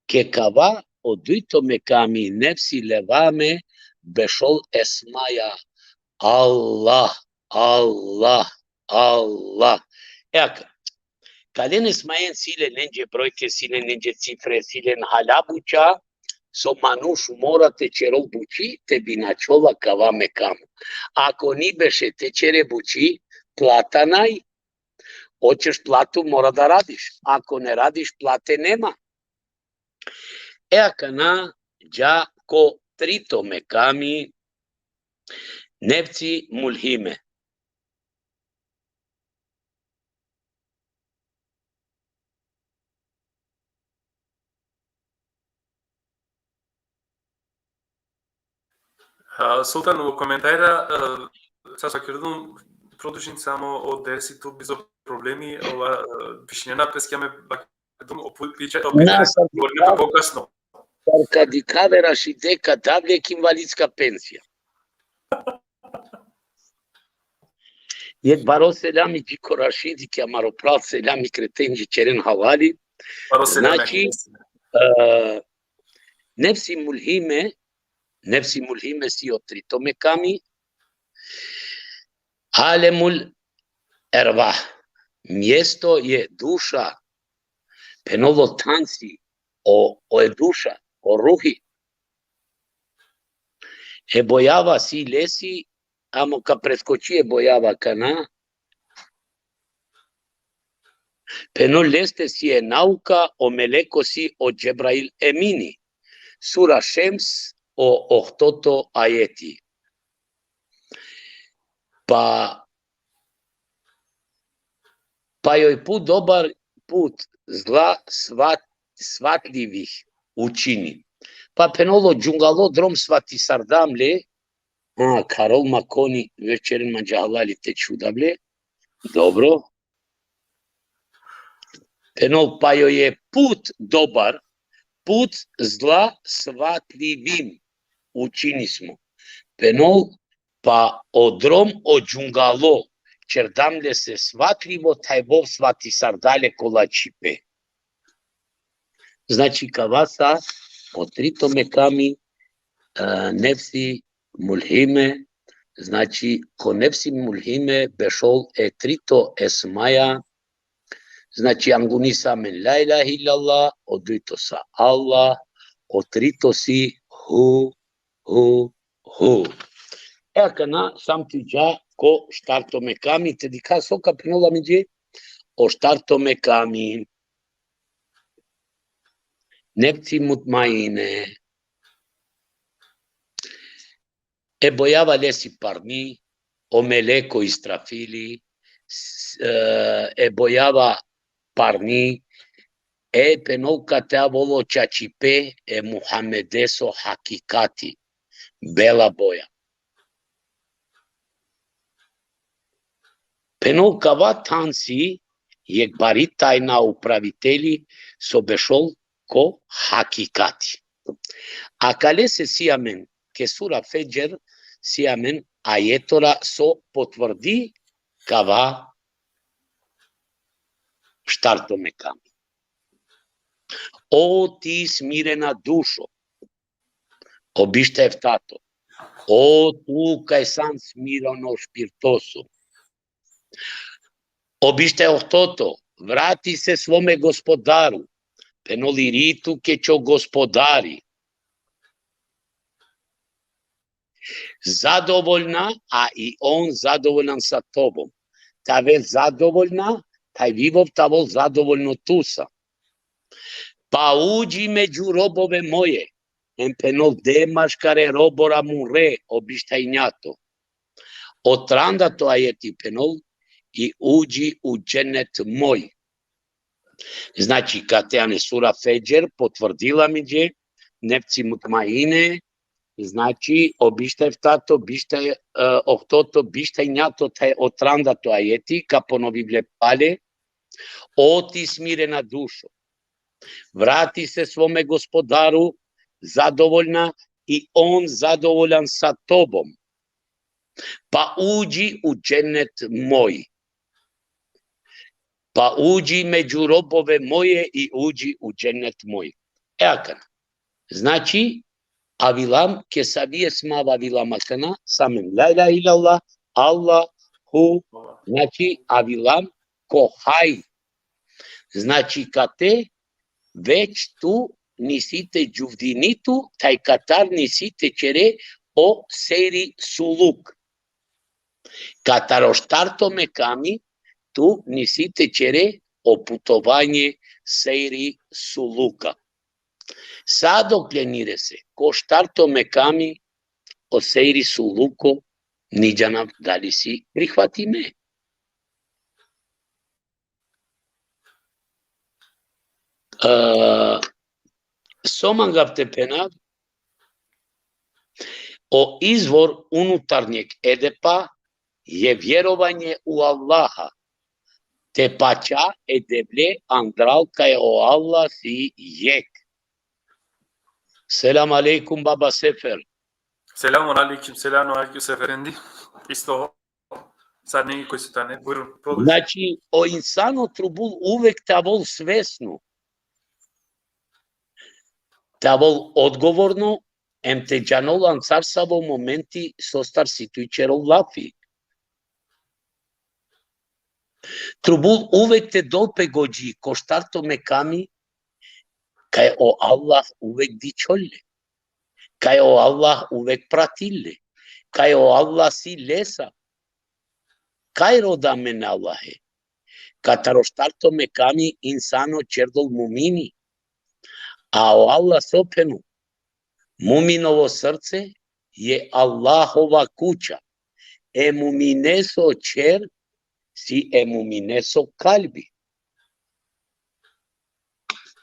ke kava o dujto mekami nefsi levame bešol esmaja Allah, Allah, Allah. E aka, kalen esmajen si le lenđe brojke, si le lenđe cifre, si len hala buća, so manuš mora te čerol bući, te bi načhola kava mekam. Ako ni beše te čere bući, plata naj, hoćeš platu, mora da radiš. Ako ne radiš, plate nema. E akana, dža ko trito mekami, nefsi mulhime. A, Sultan, u komentara, a, sa so kerdum, produžin samo o dersi tu bizo problemi, ova, a, višnjena peske me bak-, dum o pu-, piče, o Na, pitanje, sar govorime to pokasno. Sar ka dikhav e Rašide, ka dav le ki invalidska penzija. Jek baro selami dži ko Rašidi, ki amaro pral selami kreten dži čeren halali. Baro selami. Znači, e, nefsi mulhime, nefsi mulhime si o trito mekami, alemul ervah, mjesto e duša, phenol o than si, o, o e duša, o ruhi. E bojava si lesi, amo ka preskoči e bojava kana. Phenol leste si e nauka, o meleko si o Džebrail Emini. Sura Šems, o ohtoto ajeti. Pa, pa joj put dobar, put zla svat-, svatlivih učini. Pa phenol o džungalo drom svatisardam le, a, Karol Makoni, večeren manđa halali te čhudav le. Dobro. Phenol, pa joj e put dobar, put zla svatlivim učini smo. Phenol, pa o drom o džungalo čerdam lese svatlivo, thaj vov svatisarda le kola čhipe. Znači, kava sa o trito mekami, e, nefsi mulhime, znači, ko nefsi mulhime bešol e trito esmaja, znači, anguni sa amen la ilahe illallah, o dujto sa Allah, o trito si hu, hu, hu. E akana sam tu dža ko štarto mekami, te dikha so ka phenol amenđe o štarto mekami. Nefsi mutmaine. E bojava lesi parni, o meleko Israfili, s-, e, e bojava parni, e phenol kate avol o čačipe e Muhammedeso hakikati, bela boja. Phenol kava than si jek bari tajna, upraviteli so bešol ko hakikati. Akale se si amen, ke sura Fedžer, si amen ajetora so potvrdi kava štarto mekami. O ti smirena dušo. O bišta eftato. O tu kaj san smireno špirtoso. O bišta ohtoto. Vrati se svome gospodaru. Phenol iri tuke čo gospodari. Zadovoljna, a i on zadovoljan sa tobom. Te ave zadovoljna, taj vivov te avol zadovoljno tusa. Pa uđi među robove moje, em phenol de maškare robora mure, o bišta injato. O trandato ajeti phenol, i uđi u dženet moj. Znači, kate ane sura Fedžer, potvrdila mi dže, nefsi mutmaine, znači, o bišta eftato, bišta, e, ohtoto, bišta injato taj o trandato ajeti, ka ponovim le pale, o ti smirena dušo. Vrati se svome gospodaru, zadovoljna, i on zadovoljan sa tobom. Pa uđi u dženet moj. Pa uđi među robove moje i uđi u dženet moj. E akana. Znači, avilam, ke savi esma avilam akana, sa amen la ilahe illallah, Allahu, znači, avilam ko haj. Znači, kate već tu nisi te džuvdini tu, taj katar nisi te čere o sejri suluk. Katar o štarto mekami, tu nisi te čere o putovanje sejri suluka. Sa dok le ni rese ko štarto mekami, o sejri suluko, ni džanav dali si prihvatime. E, so mangav te phenav, o izvor unutarnjeg edepa je vjerovanje u Allaha, te pača e Devle andral kaj o Allah si jek. Selam alejkum, baba Sefer. Selamun alejkum, selamun alejkum, Sefer Efendi. Isto, sad neki koji su tane, bujrun, prodaj. Znači, o insano trubul uvek te avol svesno, te avol odgovorno, em te džanol ansar savo momenti sostar si tuj čerol lafi. Trubul uvek te dol pe godži ko štarto mekami, kaj o Allah uvek dičhol le, kaj o Allah uvek pratil le, kaj o Allah si lesa, kaj roda amen Allahe. Katar o štarto mekami insano čerdol mumini. A o Allah so phenu, muminovo srce je Allahova kuća. E mumineso čher si e mumineso kalbi.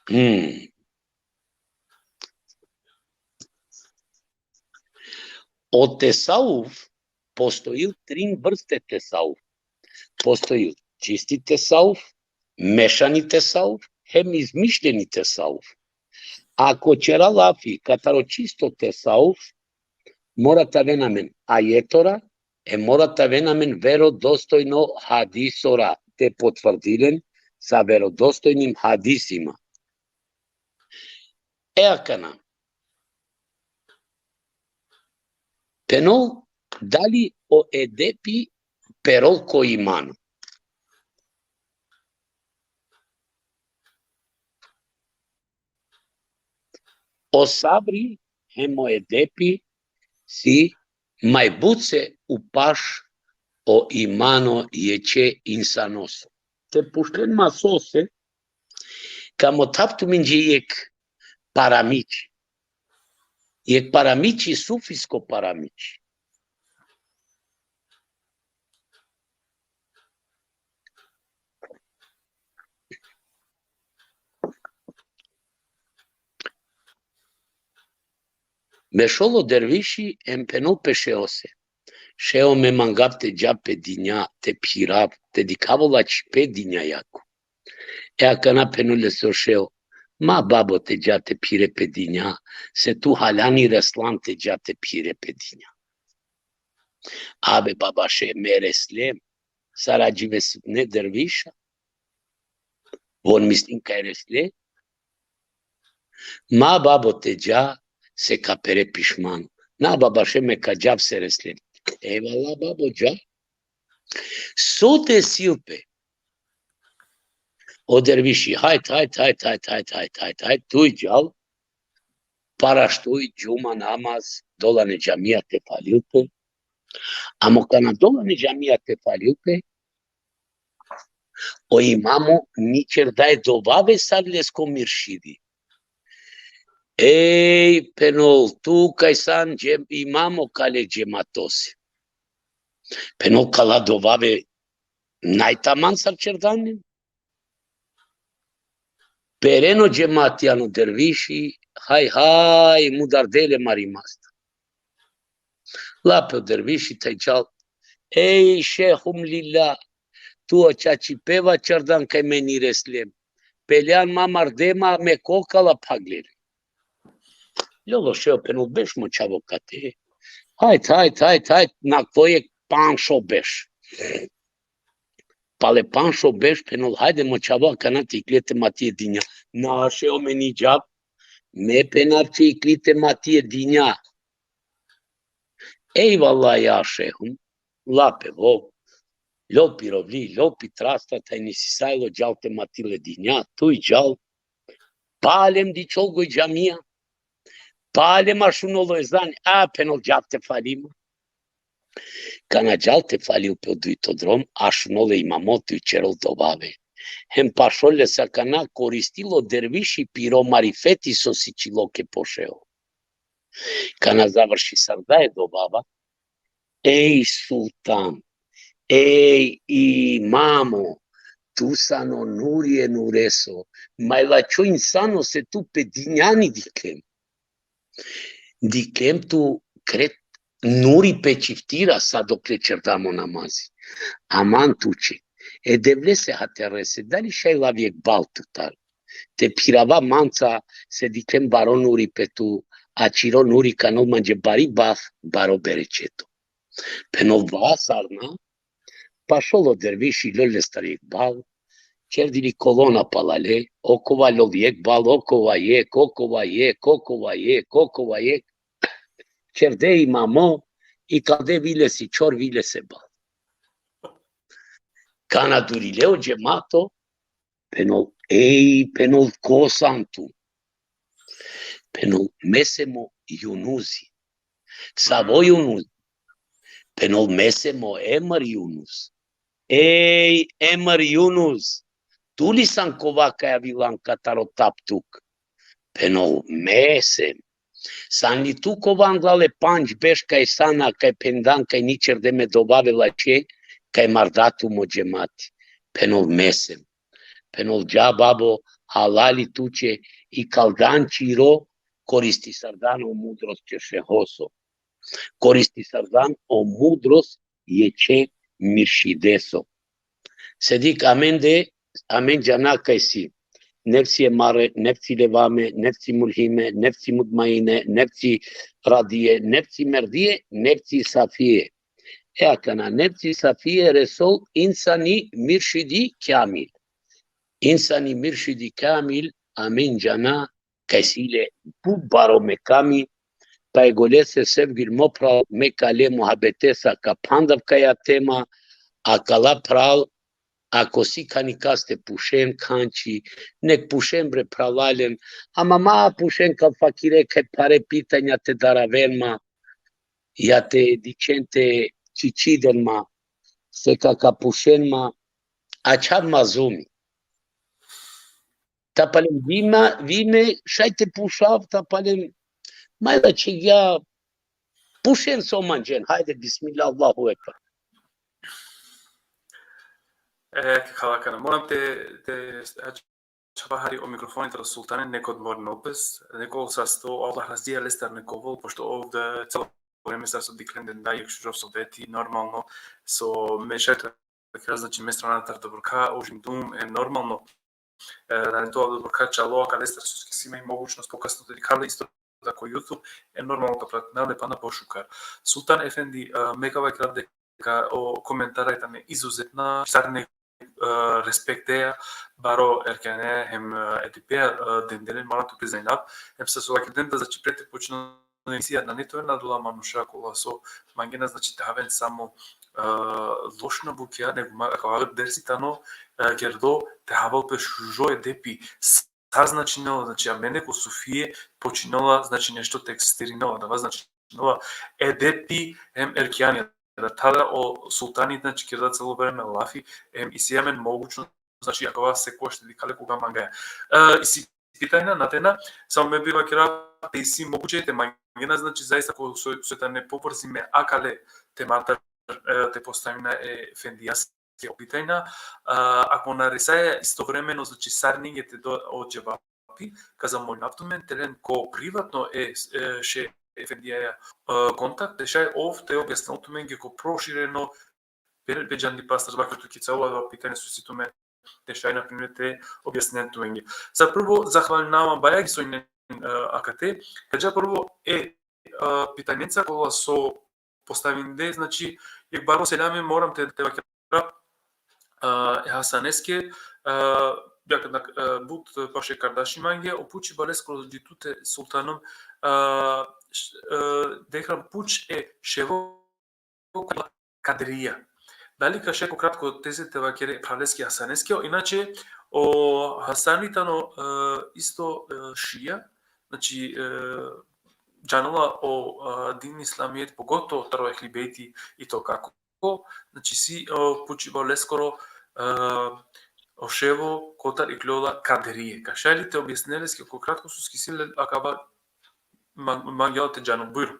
Hmm. O tesauf postojil trin vrste tesauf. Postojil čisti tesauf, mešani tesauf, hem izmišljeni tesauf. Ako čera lafi kataro čisto tesauf, mora te aven amen ajetora, e mora te aven amen verodostojno hadisora, te potvrdilen sa verodostojnim hadisima. E akana, phenol, dali o edepi perol ko imano. O sabri hem o edepi si maj but se upaš o imano ječe insanoso. Te pučlen ma sose, ka mothav tumenđe jek paramići. Jek paramići, sufisko paramići. Bešol o derviši em phenol pe šeose. Šeo, me mangav te džav pe dinja, te phirav, te dikhav ola čhipe dinja jako. E akana phenol lese o šeo: Ma babo, te dža te phire pe dinja, se tu hala ni reslan te dža te phire pe dinja. Abe baba šeh, me reslem, sar adžive sine derviša. On mislin kaj resle. Ma babo te dža, se ka pere pišman. Na baba, še me ka džav se resle. Ejvala babo, dža. So desil pe? O derviši, hajt, hajt, hajt, hajt, hajt, hajt, hajt, hajt, tuj džal, paraštuj džuma namaz, dolane džamija te falil pe. Amo kana dolane džamija te falil pe, o imamo ni čerdaje dovave sar lesko miršidi. Ej, phenol, tu kaj san džem-, imamo kale džematose. Phenol, kala dovave naj taman sar čerdane. Pereno džemati ano derviši, haj, haj, mudardele mari masta. Lape o derviši taj džal. Ej, šehum lillah, tu o čačipeva čerdan kaj me ni reslem. Peljan ma mardema, me kokala phaglere. Lolo šeo, phenol, beš mo čhavo kate. Hajt, hajt, hajt, hajt, na kojek panšo beš. Pale panšo beš, phenol, hajde mo čhavo, akana te ikle te mati e dinja. Na šeo, me ni džav, me phenav će ikli te mati e dinja. Ejvala ja šehum, lape vo, lopi rovli, lopi trasta, taj nisisajlo, džal te matil e dinja, tuj džal. Palem dičol goj džamija, palem ašunolo ezan, a phenol, džav te falima. Kana džal te falil pe o dujto drom, ašunol e imamo tuj čerol dovave. Hem pašol lese akana, koristilo derviši piro marifeti so sičilo ke pošeo. Kana završisarda e dovava, ej sultan, ej imamo, tu san o nuri e nureso, ma i lačho insano se tu pe dinja ni diklem. Diklem tu kret nuri pe čiftira sa dokle čerdam o namazi. Aman tuće. E Devlese haterese, dali šaj lav jekh bal tutar. Te phirava manca, se diklem baro nuri pe tu, a čiro nuri ka anol manđe bari bah, baro berećeto. Phenol, va, sarna, pašol o derviši, lol lestar jekh bal, čerdili kolona palale, okova lol jekh bal, okova jekh, okova jekh, okova jekh, okova jekh, čerde imamo, ikalde vilesi čhor, vilese bal. Kana durile o džemato, phenol, ej, phenol, ko san tu? Phenol, me sem o Junuzi. Savo Junuz? Phenol, me sem o Emr Junuz. Ej, Emr Junuz, tu li san kova kaj avilan katar o taptuk? Phenol, me sem. San li tu kova anglal e pandž beš kaj sana, kaj phendan kaj ni čerde me dovave lačhe, kaj marda tu mo džemati? Phenol, me sem. Phenol, dža babo, halali tuće, ikaldan čiro, koristisardan o mudrost će šehoso. Koristisardan o mudrost ječe miršideso. Sedik, amende, amen džana kaj si nefsi emare, nefsi levame, nefsi mulhime, nefsi mutmaine, nefsi radije, nefsi merdije, nefsi safije. E akana, nefsi safije resol insani miršidi kamil. Insani miršidi kamil, amen džana kaj si le but baro mekami, pa e golese, sevgil mo phral, me kale muhabetesa ka phandav kaja tema, a kala phral, ako si kani kas te pušen khanči, nek pušen bre phralalen, ama ma pušen kal fakire kaj phare pitanja te daraven ma, ja te dičhen te čičiden ma, se ka ka pušen ma, ačhav mazumi. Ta palem vime, vime, šaj te pušav, ta palem, majla će ja, pušen so manđen, hajde, bismillah, Allahu ekber. E, halakana, moram te, te, ačhava hari o mikrofoni taro sultane, nek odmornol pes, nek ol sasto, Allah razija lestar nek ovol, pošto ovde celo vreme sar so dikhlen den da jek šužo sohbeti, normalno, so me šaj te vakera, znači, me strana tar dobroka, užindum, e, normalno, e, da ne to dobroka čalo, a kalestar so si ima i mogućnost pokasno te dikhar le isto tako YouTube, e, normalno ka pratina le pana pošukar. Sultan Efendi, e, me ka vakera deka o komentara tane izuzetna, sar ne, e, respekteja baro erkeneja hem, e, edepeja, e, dendelen, mora tu priznajnav. Hem sar so vakergjem da, znači, pred te počinel emisija, nane te oven adola manuša kola so mangena, znači, te haven samo, e, lošna bukja, nego ma, akava dersi tano, e, kerdo te havel pe šužo edepi, sar značinela, znači, amende ko sufije počinela, znači, nešto te eksistirinela, adava značinela edepi hem erkjani. Da tada o sultani, znači, kerda celo vreme lafi, hem isi amen mogućnost, znači, akava sekogaš te dikha le koga mangaja. E, isi pitanja, na tena, samo me bi vakerav te isi moguće te mangena, znači, zaista ko so, so tane povrzime akale temata, e, te postavina e efendijaske o pitanja, a, ako na resaja istovremeno, znači, sarinenge te do o dževapi, ka zamolinav tumen te len ko privatno e, e, še efendijaja, e, kontakt, te šaj ov te objasnel tumenge ko prošireno, pe, pe džandipa sar so vakergjum tu ki celo adava pitanje so isi tumen, te šaj, na primer, te objasnen tumenge. Za prvo, zahvalinava baja ki so inen, e, akate, ka dža prvo e, e, pitanjenca kola so postavinde, znači, jekh baro selami moram te, te vakerav, e, e Hasaneske, e, jakh na, e, but paše kardaši mange, o pučiba lesko dži tute sultanom, e, š-, e, dehram puč e ševo kaderija. Dali ka šaj ko kratko teze te vakere e phraleske Hasaneske, inače o Hasani tano, e, isto, e, šija, znači, e, džanela o, e, din islamijet, pogotovo taro Ehli Bejti i to kako, znači, si, e, pučiba leskoro, e, o ševo kotar ikljola kaderije. Ka šaj li te objasnine leske ko kratko, soske si le akava man-, mangjela te džanel. Bujrum.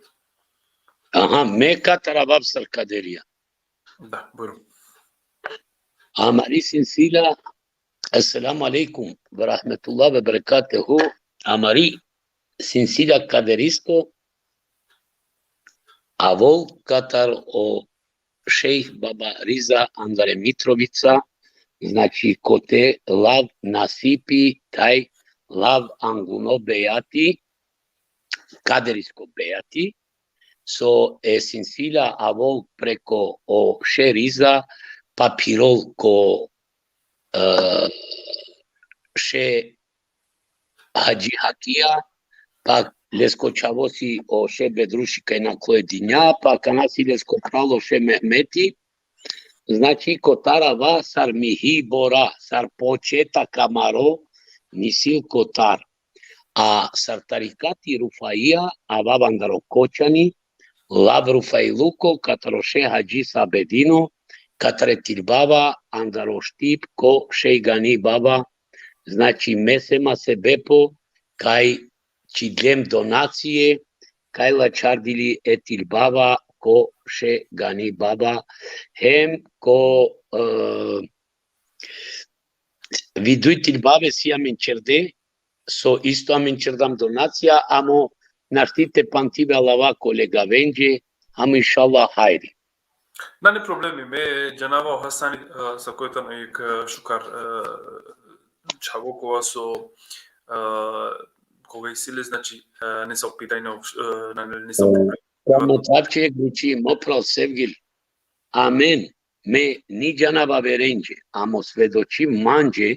Aha, me katar avav sar kaderija. Da, bujrum. Amari silsila, esselamu alejkum ve rahmetullahi ve berekatuhu. Amari silsila kaderisko avol katar o šejh Baba Riza andar e Mitrovica, znači, kote lav nasipi taj lav anguno bejati, kaderisko bejati, so e silsila avol preko o šeh Riza, pa phirol ko, e, šeh Hadži Hakija, pa lesko čhavo si o šeh Bedruši kaj naklo e dinja, pa akana si lesko phral o šeh Mehmeti, znači, kotar ava sar mihibora, sar početak amaro, misil kotar. A sar tarikati Rufaija, avav andar o Kočani, lav Rufailuko, katar o šeh Hadži Sabedino, katar e tilbava andar o štip ko šeh Gani Baba, znači, me sema sebepo, kaj čhidlem donacije, kaj la čhardili e tilbava ko šeh Gani Baba, hem ko, e, vi duj tilbave si amen čerde, so isto amen čerdam donacija, amo našti te panti ve alava kolegavenđe, amo inšallah hajri. Nane problemi, me džanava o Hasani, e, sako tano jekh, e, šukar, e, čhavo kova so, e, koga isi le, znači, e, nesavo pitanje, e, na, nesavo problemi. Samo tavče jekh buči, mo phral Sevgil, amen, me ni džanav averenđe, amo svedočim manđe,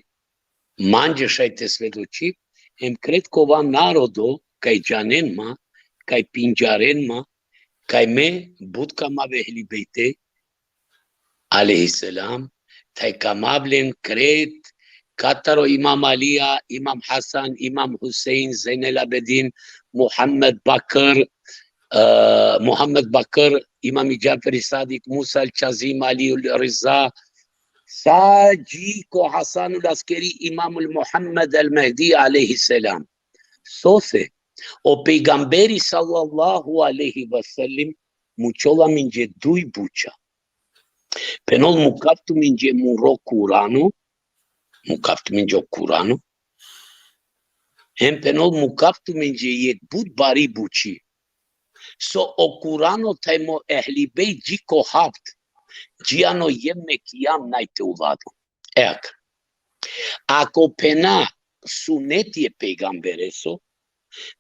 manđe šaj te svedoči, hem kret kova narodo, kaj džanen ma, kaj pindžaren ma, kaj me but kamav Ehli Bejte, alejhi selam, taj kamav len kret, kataro Imam Alija, Imam Hasan, Imam Husein, Zejnel Abedin, Muhammed Bakr, e, Muhammed Bakr, Imam Džaferi Sadik, Musa el Kazim, Ali el Riza, sa dži ko Hasanul Askeri, Imamul Muhammed el Mehdi, alejhi selam. Sose, o pejgamberi sallallahu alejhi ve sellem mučola amenđe duj buča. Phenol mukav tumenđe muro Kurano, mukav tumenđe o Kurano, hem phenol mukav tumenđe jekh but bari buči. So o Kurano thaj mo Ehli Bejt dži ko haft, dži ano jevme kijam naj te uladum. E akana. Ako phena suneti e pejgambereso,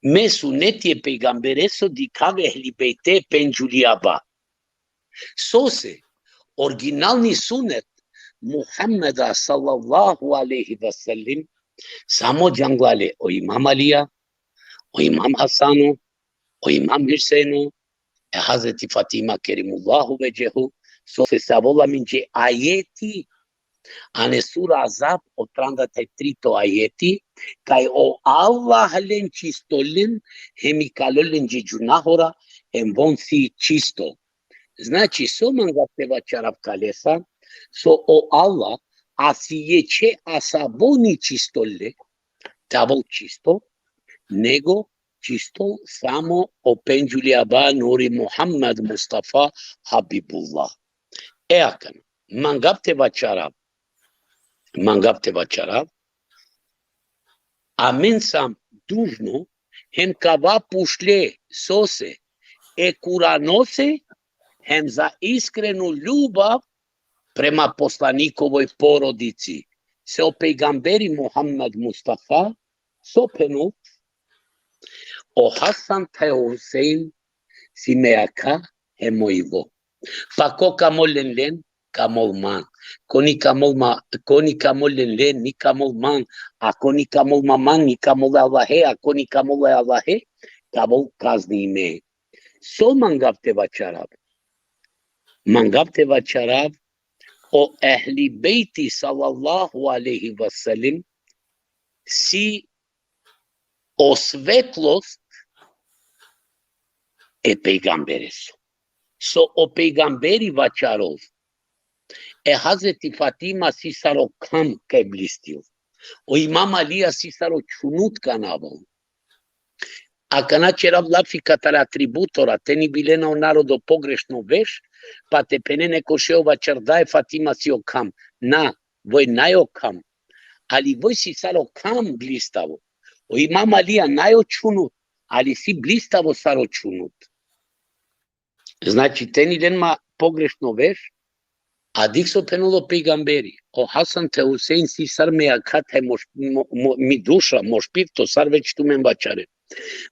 me suneti e pejgambereso dikhav Ehli Bejte pendžuli aba. Sose, originalni sunet Muhammeda sallallahu alejhi ve sellem, samo džanglale o Imam Alija, o Imam Hasano, o Imam Husejno, e Hazreti Fatima kerimullahu vedžehu, so se savola minđe ajeti, ane sura Azab, o tranda te trito ajeti, kaj o Allah len čistol len, hem ikalol lenđe džunahora, hem von si čisto. Znači, so mangava te vaćarav kalesa, so o Allah, a si ječe asabo ni čistol le, te avol čisto, nego čisto samo o pendžuli aba Nuri Muhammed Mustafa Habibullah. E akana, mangav te vaćarav, mangav te vaćarav, amen sam dužno, hem kava pušle sose, e Kuranose, hem za iskrenu ljubav prema poslanikovoj porodici. Se o pejgamberi Muhammed Mustafa, so phenol, o Hasan te o Husein si me jakha hem mo ilo. Pa ko ka mol len len, ka mol man. Ko ni ka mol ma, ko ni ka mol len len, ni ka mol man. A ko ni ka mol ma man, ni ka mol Allahe, a ko ni ka mol Allahe, ka avol kaznime. So mangav te vaćarav? Mangav te vaćarav, o Ehli Bejti sallallahu alejhi ve sellem si o svetlost e pejgambereso. So o pejgamberi vaćarol, e Hazreti Fatima si sar o kham kaj blistil. O Imam Alija si sar o čhunut kana avol. Akana ćerav lafi katar atributora, te ni bilena o narodo pogrešno veš, pa te phenen eko šej o vaćarda e Fatima si o kham. Na, voj naj o kham. Ali voj si sar o kham blistavo. O Imam Alija naj o čhunut, ali si blistavo sar o čhunut. Znači, te ni len ma pogrešno veš, a dikh so phenol o pejgamberi, o Hasan te Husein si sar me jakha te mo, mo, mo, mi duša, mo špirto, sar već tumen vaćaren.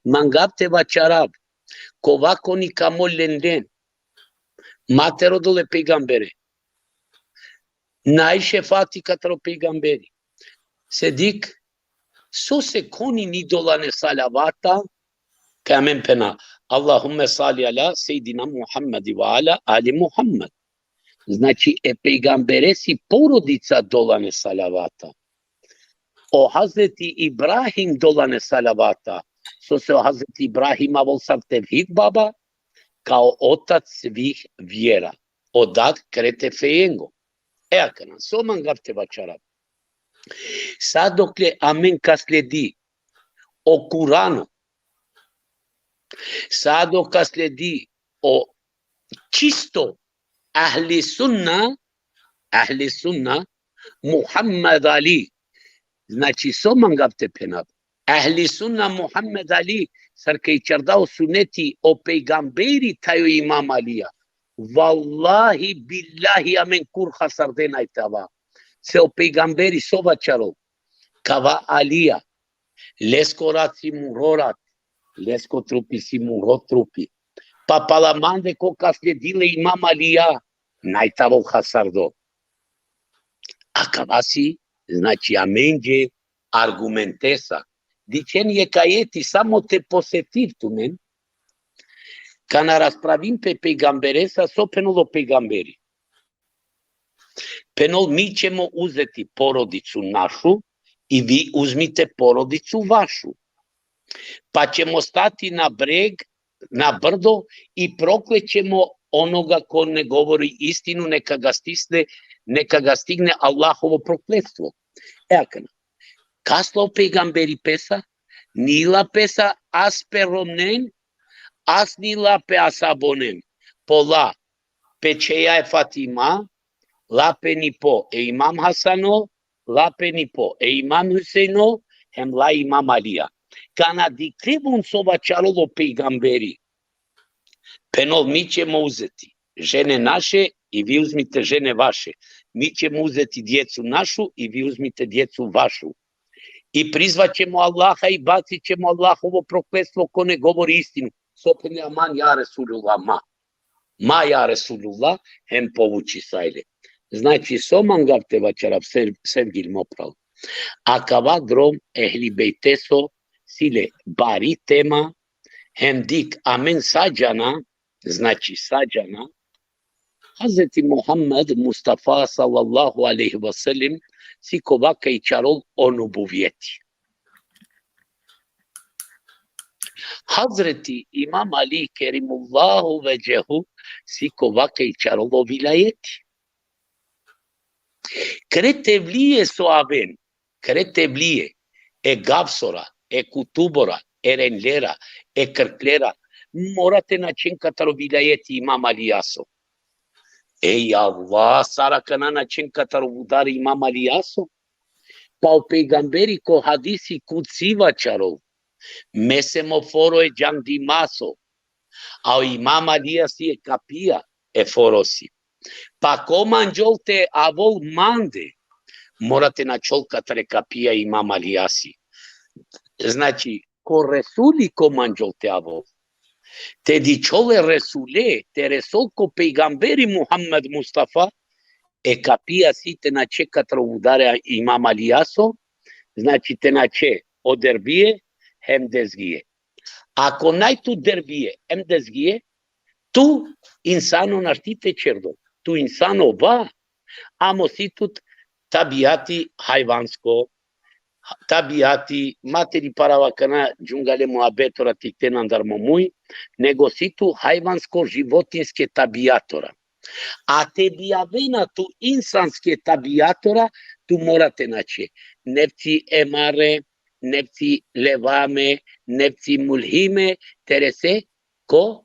Mangav te vaćarav, kova ko ni ka mol len len, ma te rodol e pejgambere, naj šefati katar o pejgamberi. Se dikh, sose ko ni ni dolane salavata, kaj amen phena, Allahumme salli ala sejidina Muhammedi ve ala ali Muhammed. Znači, e pejgamberesi porodica dolane salavata. O Hazreti Ibrahim dolane salavata. Sose o Hazreti Ibrahim avol sar tevhid baba, kao otac svih vjera. O dad krete fejengo. E akana, so mangav te vaćarav? Sa dokle amen ka sledi o Kurano, sa dok ka sledi o čisto Ahli Sunna, Ahli Sunna, Muhammed Ali. Znači, so mangav te phenav? Ahli Sunna Muhammed Ali, sar kaj čarda o suneti o pejgamberi thaj o Imam Alija. Vallahi, billahi, amen kurkha sarde naj te ava. Se o pejgamberi so vaćarol? Kava Alija. Lesko rat si muro rat. Lesko trupi si muro trupi. Pa pala mande ko ka sledil e Imam Alija, naj te avol hasardo. Akava si, znači, amenđe argumentesa. Dićen jekh ajeti, samo te posetiv tumen, kana raspravin pe pejgamberesa, so phenol o pejgamberi. Phenol, mi ćemo uzeti porodicu našu i vi uzmite porodicu vašu. Pa ćemo stati na breg, na brdo i proklećemo onoga ko ne govori istinu, neka ga stisne, neka ga stigne Allahovo prokletstvo. E akana, kaslo pejgamberi pesa, ni la pesa as pe romnen, as ni la pe asabonen. Po la pe čheja e Fatima, la pe nipo e Imam Hasano, la pe nipo e Imam Huseino, hem la Imam Alija. Kana dikhljivun so vaćarol o pejgamberi. Phenol, mi ćemo uzeti žene naše i vi uzmite žene vaše. Mi ćemo uzeti djecu našu i vi uzmite djecu vašu. I prizvat ćemo Allaha i bacit ćemo Allahovo prokletstvo ko ne govori istinu. So phene, aman ja Resulullah, ma. Ma ja Resulullah, hem povuči sa ile. Znači, so mangav te vaćarav, sev-, sevgil mo pral. Akava drom ehli bejteso si le bari tema, hem dik amen sa džana, znači sa džana, Hazreti Muhammed Mustafa sallallahu alejhi ve sellem si kova kaj čarol o nubuvjeti. Hazreti Imam Ali kerimullahu veđehu si kova kaj čarol o vilayeti. Kretevlije so aven, kretevlije, e gavsora, e kutubora, e renlera, e krklera, mora te naćen kataro vilayeti Imam Alijaso. Ej Allah, sar akana naćen kataro vudar Imam Alijaso. Pa o pejgamberi ko hadisi kudsi vaćarol: Me sem o foro e džandimaso, a o Imam Alija si e kapija e forosi. Pa ko manđol te avol mande, mora te naćol katare kapija Imam Alijasi. Znači, ko Resuli ko manđol te avol. Te dićol e Resule, te resol ko pejgamberi Muhammed Mustafa, e kapija si te naće kataro vudar e Imam Alijaso, znači te naće o derbije hem dezgije. Ako naj tu derbije hem dezgije, tu insano našti te čerdol. Tu insano va, amo si tut tabijati hajvansko, tabijati, ma te li parava akana džungale muhabetora tikten andar mo muj, nego si tu hajvansko životinjske tabijatora. A te bijavena tu insanske tabijatora, tu mora te naće nefci emare, nefci levame, nefci mulhime, te rese ko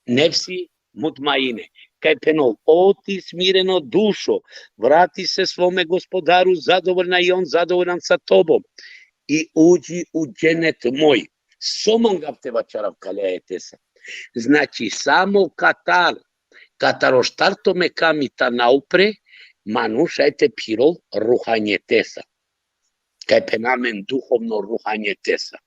nefsi mutmaine. Kaj phenol: O ti smireno dušo, vrati se svome gospodaru zadovoljna i on zadovoljan sa tobom. I uđi u dženet moj. So mangav te vaćarav kale ajetesa? Znači, samo katar, kataro štarto mekami ta naupre, manuš aj te phirol ruhanjetesa. Kaj phena amen duhovno ruhanjetesa.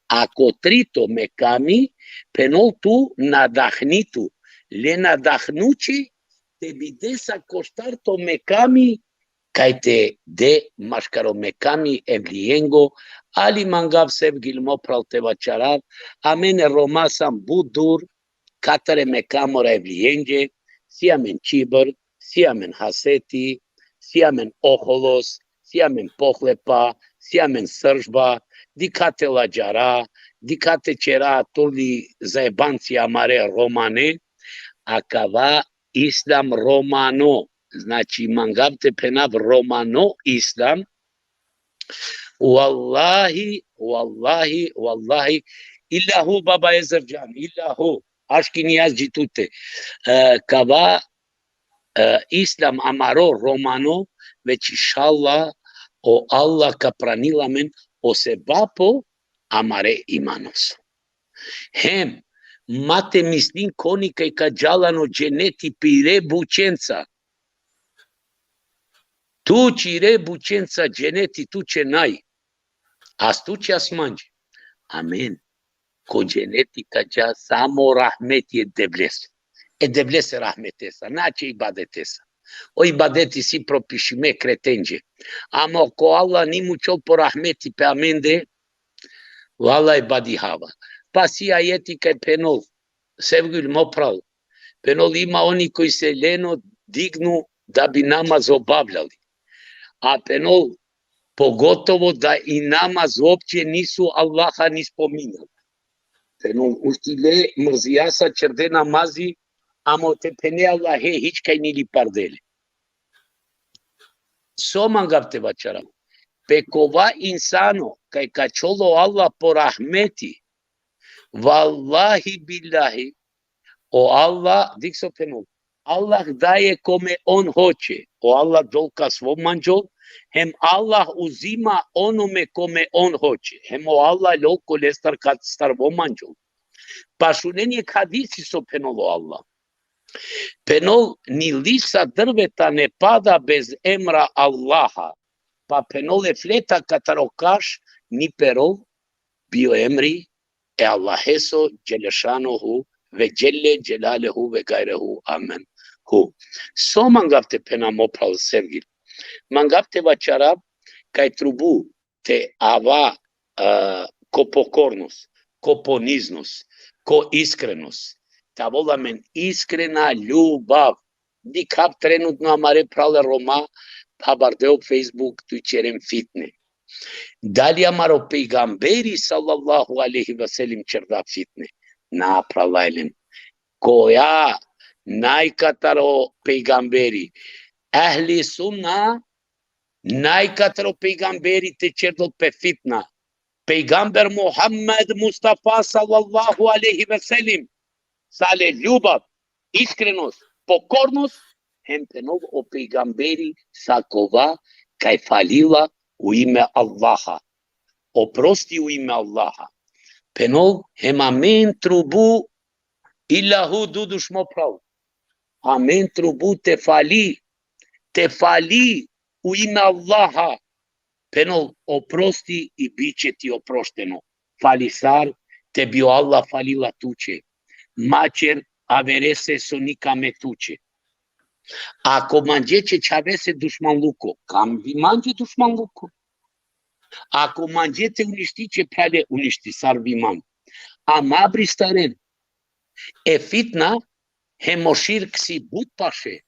A ko trito mekami, phenol tu nadahni tu, le nadahnući te bi desa ko štarto mekami, kaj te de maškaro mekami evlijengo, ali mangav sevgil mo pral te vaćarav, amen Roma sam but dur, katare mekamora evlijenđe, si amen čibr, si amen haseti, si amen oholos, si amen pohlepa, si amen sržba, dikhate ladžara, dikhate ćera turli zajebanci amare romane, akava islam romano, znači mangav te phenav romano islam, Vallahi, vallahi, vallahi, illa hu, baba Ezerđan, illa hu, aški nijaz dži tute. E, kava, e, islam amaro romano, već inšallah, o Allah ka pranil amen o sebapo amare imanos. Hem, ma te mislin koni kaj ka džal ano dženeti pire bućenca. Tu čire bućenca dženeti tuće naj, a s tuće asmanđe. Amen. Ko dženeti ka dža samo rahmeti e Devlese. E Devlese rahmetesa, na će ibadetesa. O ibadeti si propišime kretenđe. Ama ko Allah ni mućol po rahmeti pe amende, vallahi badihava. Pa si ajeti kaj phenol, sevgil mo pral, phenol: Ima oni koji se leno dignu da bi namaz obavljali. A phenol, pogotovo da i namaz uopće nisu Allaha ni spominali. Phenol, uštile mrzijasa ćerde namazi, amo te phene Allahe hič kaj ni li pardele. So mangav te vaćarav? Pe kova insano kaj ka ačhol o Allah po rahmeti, vallahi billahi, o Allah, dikh so phenol, Allah daje kome on hoće, o Allah dol ka svom manđol, hem Allah uzima onome kome on hoće, hem o Allah lol kolestar kastar vo manđol. Pa šunen jek hadisi so phenol o Allah. Phenol, ni lista drveta ne pada bez emra Allaha. Pa phenol, e fleta kataro kaš ni perol bi o emri e Allaheso dželešanuhu ve dželle dželaluhu ve gajruhu. Amen. hu. So mangav te phena, mo phral Sergil? Mangav te vaćarav kaj trubu te ava, a, ko pokornost, ko poniznost, ko iskrenost. Te avol amen iskrena ljubav. Dikhav trenutno amare prale Roma, phabarde o Facebook, tu ćeren fitne. Dali amaro pejgamberi sallallahu alejhi ve sellem ćerda fitne? Na, phralalen. Koja najkataro pejgamberi? Ehli sunna, najkataro pejgamberi te ćerdol pe fitna. Pejgamber Muhammed Mustafa sallallahu alejhi ve sellem, sale ljubav, iskrenost, pokornost, hem phenol o pejgamberi sa kova kaj falila u ime Allaha. Oprosti u ime Allaha. Phenol hem amen trubu, illa hu, duduš mo phral. Amen trubu te fali, te fali u ime Allaha. Phenol oprosti i biće ti oprošteno. Fali sar, te bi o Allah falila tuće. Ma ćer averese so nikame tuće. Ako manđe će čhavese dušmanluko, kam vi manđe dušmanluko? Ako manđe te uništi će, phrale, uništi sar vi man. Ama bristaren, e fitna hem o širk si but paše.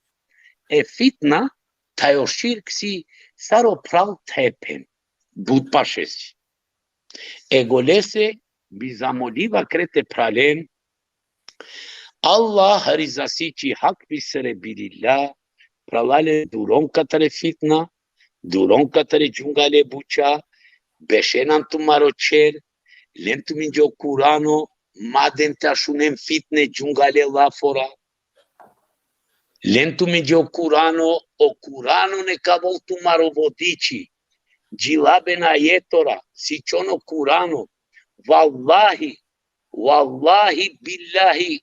E fitna thaj o širk si sar o phral thaj phen. But paše si. E golese bi zamoliva kre te phralen, Allah rizasi či hak pi sere bilillah, phralalen, duron katare fitna, duron katare džungale buća, bešen an tumaro ćher, len tuminđe o Kurano, ma den te ašunen fitne džungale lafora. Len tuminđe o Kurano, o Kurano neka avol tumaro vodiči. Džilaben ajetora, sićon o Kurano. Vallahi, vallahi, billahi,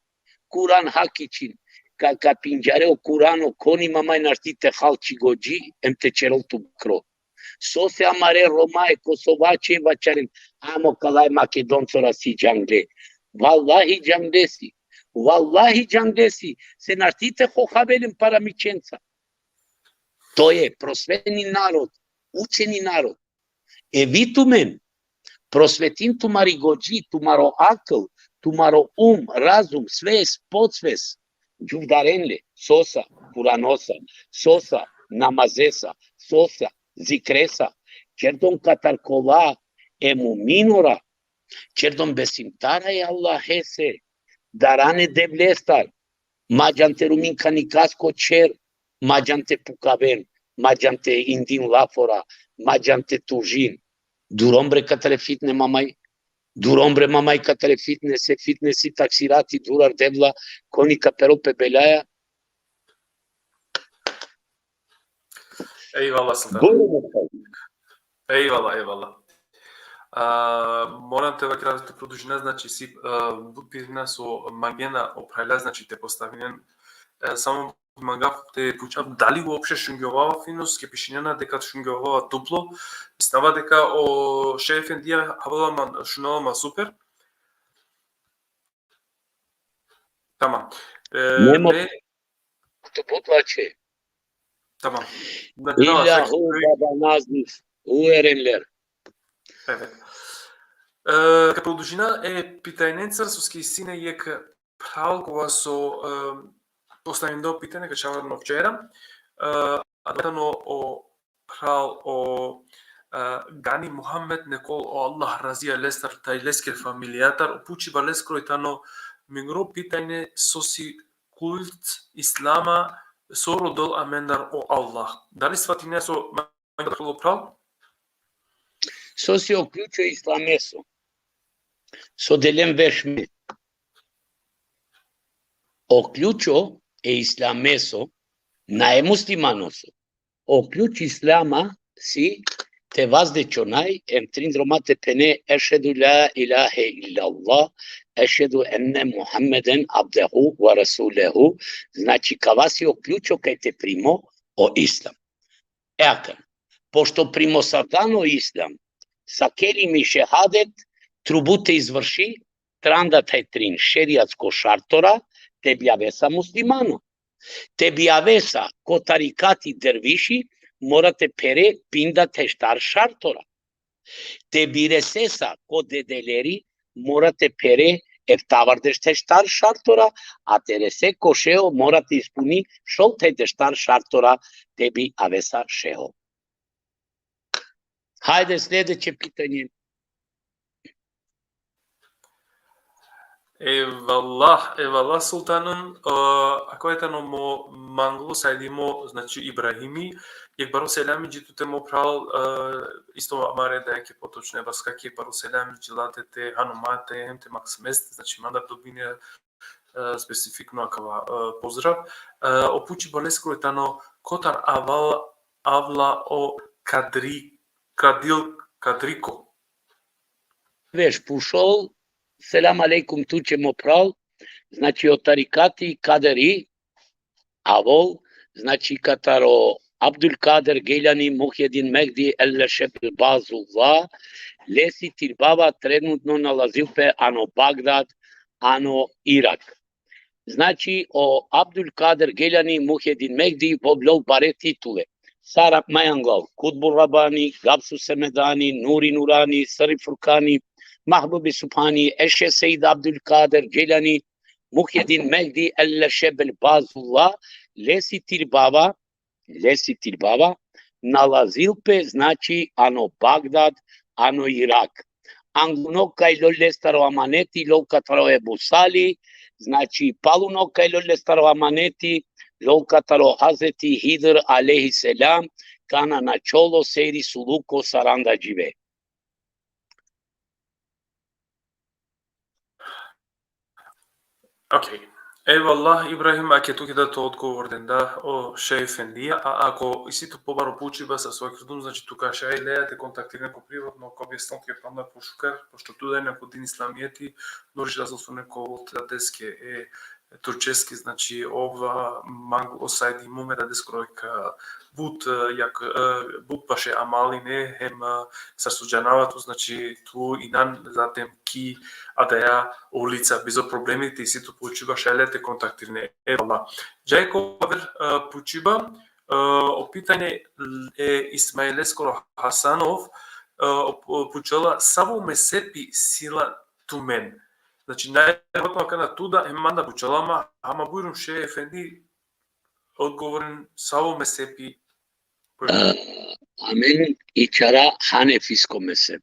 Kuran haki čin. Ka, ka pinđare o Kurano, koni mamaj našti te hal či godži, em te ćerol tu bakro. Sose amare Roma e Kosovaće vaćaren, amo kalaj Makedoncora si džangle. Vallahi džangle si. Vallahi džangle si. Se našti te hohavel em paramićenca. To je prosveteni narod, učeni narod. E vi tumen, prosvetin tumari godži, tumaro akl, tumaro um, razum, svest, podsvest. Džuvdaren le, sosa, Kuranosa, sosa, namazesa, sosa, zikresa, ćerdon katar kola e muminora, ćerdon besimtara e Allahese, darane Devlestar, ma džan te rumin ka nikasko ćher, ma džan te pukaven, ma džan te indin lafora, ma džan te tužin. Duron bre katare fitne mamaj, duron bre mamaj katare fitne, se fitne si taksirati, durar Devla, koni ka perol pe belaja. Ejvallah, Sultan. Bujurun efendim. Ejvallah, ejvallah. A, moram te vakerav te produžina, znači, si, a, but pitanja so mangena o phralja, znači, te postavinen, e, samo mangav te pučav, dali uopšte šungjovava fino, ke pišinena deka šungjovava duplo, mislava deka o Šef Efendija havela man, šunela man super. Tamam. E, Nemo-, me- to potlače. Tamam. Illa hu, baba Nazif, uverenler. Evet. E, ka produžina e pitajnencar, soske sine jekh phral kova so, e, postavindoj pitanje, ka čhavar no včera. E, adava tano o phral o, e, Gani Muhammed, nekol o Allah razija lestar thaj leske familijatar, o pučiba leskoro tano: mingro pitanje, so si kult islama, so rodel amendar o Allah. Dali svatinea so mangela o phral? So si o ključo islameso? So delen veš me. O ključo e islameso, na e muslimanoso. O ključ islama si te vazde čonaj, em trin droma te phene: Ešhedu la ilahe illallah, ešhedu enne Muhammeden abdehu ve resulehu. Znači, kava si o ključo kaj te primo o islam. E akana, pošto primosardan o islam sa kelimi šehadet, trubu te izvrši tranda thaj trin šerijatsko šartora, te bi avesa muslimano. Te bi avesa ko tarikati derviši, mora te pere pinda te štar šartora. Te bi resesa ko dedeleri, mora te pere eftavardeš te štar šartora, a te rese ko šeho, mora te ispuni šol te de štar šartora, te bi avesa šeho. Hajde, sledeće pitanje. Evallah, evallah, sultanom. Uh, ako je tano mo manglo sajdimo, znači Ibrahimi, jek baro selami dži tute mo phral, uh, isto amare dajake potočne baskake baro selami dži late te hanumate, hem te maksimeste, znači mandar dobine, uh, specifikno akava, uh, pozdrav. Uh, o pučiba leskoro tano kotar aval, avla o kadri, kadil, kadriko. Veš pušol, selam alejkum tuće mo phral, znači o tarikati Kaderi, avol, znači kataro Abdul Kader Geljani Muhjedin Mehdi el Lešeb Bazullah, lesi tirbava trenutno nalazil pe ano Bagdad, ano Irak. Znači, o Abdul Kader Geljani Muhjedin Mehdi vovlol bare titule. Sar majangal, Kutbur Rabani, Gavsu Semedani, Nuri Nurani, Sari Furkani, Mahbubi Subhani, Eše Seid Abdul Kader Geljani, Muhjedin Mehdi, El Lešeb El Bazullah, lesi tirbava, lesi tirbava, nalazil pe, znači, ano Bagdad, ano Irak. Anguno kaj lol lestar o amaneti, lol kataro Ebu Sali, znači, paluno kaj lol lestar o amaneti, lol kataro Hazreti Hidr alejhi selam, kana na čolo sejri suluko saranda džive. Ok. Evallah, Ibrahim, ake tuke da to odgovor denda o šej efendija, a ako isi tu pobaro pučiba sa svoj krdum, znači tu ka šaj leja te kontaktirine ko privatno, ko objasnil ke panda pošukar, pošto tu dajna ko din islamijeti, noriš da zasune ko vot deske e Turčeski, znači ova mang o sajdi mu me da deskoro ka but, e, jak, e, but paše amaline, hem, e, sar so džanava tu, znači tu inan, zatim ki adaja ulica, bizo problemi te isi tu pučiba šaj leja te kontaktirine. Evallah. Džaj ko aver, e, pučiba, e, o pitanje e Ismaileskoro Hasanov, e, o, o pučela savo mesepi sila tumen. Znači, najverojatno akana tu da, hem manda pučela ma, ama bujrum šej efendi, odgovorin savo mesepi. E, amen ičara hanefisko mezheb.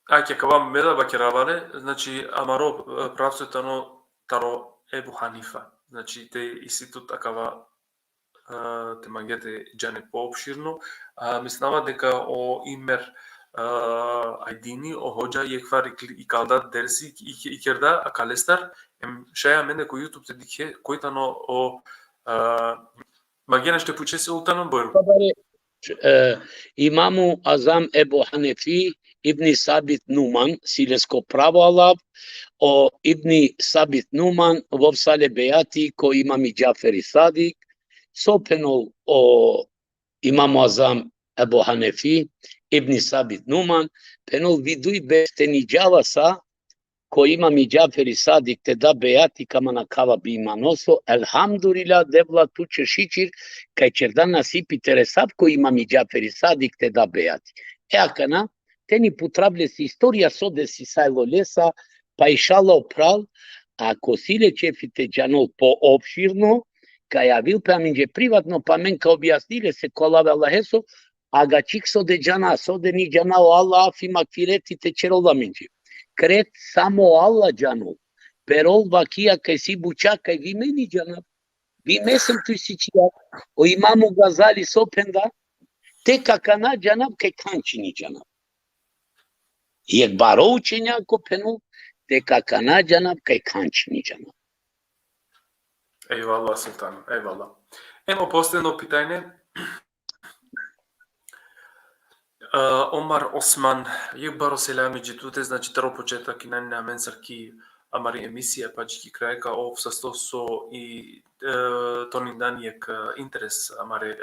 Ake akava me da vakeravale, znači, amaro, e, pravco tano taro Ebu Hanifa. Znači, te isi tut akava, e, te mange te džane poopširno. A, mislinava deka o Imer, e, Ajdini, o hodža jekh far ikl-, ikalda dersi, ik-, ikerda akalestar, em šaj amende ko YouTube te dikhe, koj tano o, e, Magena, nešto pučes, sultanom, bujrum. Bare, e, Imamu Azam Ebu Hanefi, Ibni Sabit Numan, si lesko pravo alav, o Ibni Sabit Numan vov sale bejati ko Imami Džaferi Sadik, so phenol o Imamu Azam Ebu Hanefi, Ibni Sabit Numan, phenol: viduj bes te ni džava sa, ko Imami Džaferi Sadik te da bejati, ka man akhava bi imanoso, elhamdulillah, Devla tuće šičir, kaj ćerda nasipi te resav ko Imami Džaferi Sadik te da bejati. E akana, te ni putrav lesi istorija so desisajlo lesa, pa išala o phral, ako si le ćefi te džanol poopširno, kaj avil pe amenđe privatno, pa amen ka objasni lese ko alave Allaheso, agačhik so de džana, so de ni džana, o Allah afi magfireti te ćerol amenđe. Kret samo o Allah džanol. Perol vakija kaj si buča, kaj vi me ni džanav. Vi me sem tu si čija. O Imamu Gazali so phenda, tek akana džanav kaj khanči ni džanav. Jek baro učenjako phenol, tek akana džanav kaj khanči ni džanav. Ejvallah, sultan, ejvallah. Emo posledno pitanje. E, Omar Osman, jek baro selami dži tute, znači, taro početak injan amen sar ki amari emisija, pa dži ki kraj ka ov sasto so i, e, tonindan jek, e, interes amare, e,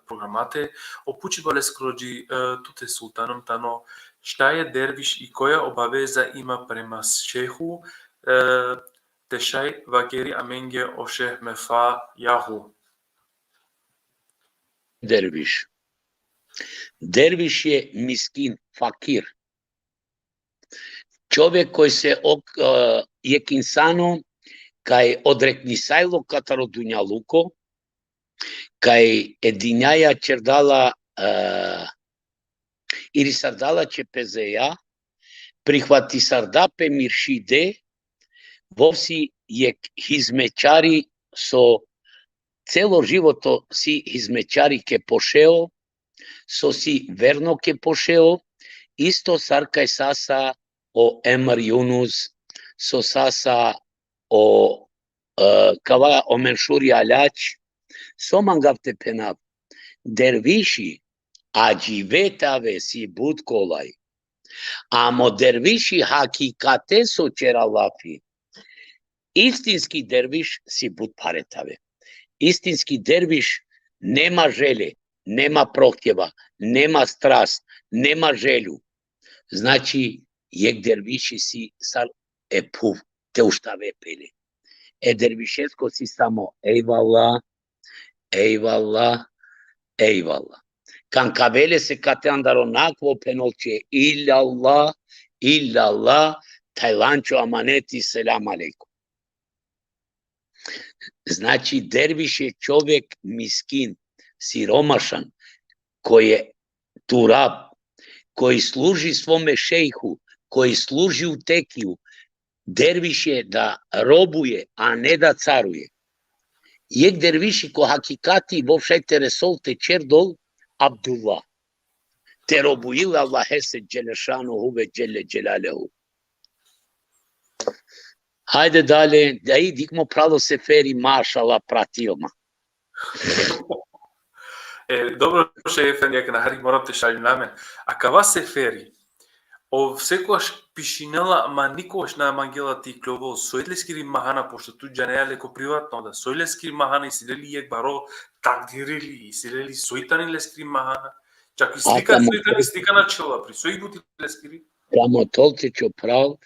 programate. O pučiba leskoro dži, e, tute, sultanom, tano Šta je derviš i koja obaveza ima prema šehu, e, te šaj vakeri amenge o šeh Mefa Jahu? Derviš. Derviš je miskin, fakir. Čovek koj se ok-, e, jek insano kaj odreknisajlo kataro dunjaluko, kaj e dinjaja čerdala, e, ili sardala će pezeja, prihvatisarda pe miršide, vov si jek hizmećari so celo životo si hizmećari ke pošeo, so si verno ke pošeo, isto sar kaj sasa o Emar Junus, so sasa o, e, kava o Menšuri Aljač, so mangav te phenav, derviši adžive te ave si but kolaj. Amo derviši hakikate so ćera lafi, istinski derviš si but phare te ave. Istinski derviš nema želje, nema prohtjeva, nema strast, nema želju. Znači, jek derviši si sar e phuv te uštave pe le. E dervišesko si samo ejvalla, ejvalla, ejvalla. Kan ka ave lese kate andaro nakvo, phenol će illallah, illallah, tajlančo amaneti, selam alejkum. Znači, derviš je čovek miskin, siromašan, koji je turab, koji služi svome šejhu, koji služi u tekiju. Derviš je da robuje, a ne da caruje. Jek derviši ko hakikati vov šaj te resol te ćerdol Abdullah. Te robuil Allahese dželešanuhu ve džele dželaluhu. Hajde dalje, da i dikh mo phral o Seferi, mašallah, pratil ma. E, dobro, šejh efendi, akana hari moram te šalinav amen. Akava Seferi, ov sekogaš pišinela, ma nikogaš na mangela te ikljovel, soj leskiri mahana, pošto tu džanea le ko privatno, da soj leskiri mahana, isi li jek baro takdiri li, isi li soj tani leskiri mahana. Čak i slika, soj tani slika na čhela pri, soj buti leskiri. Ka mothol te, o phral,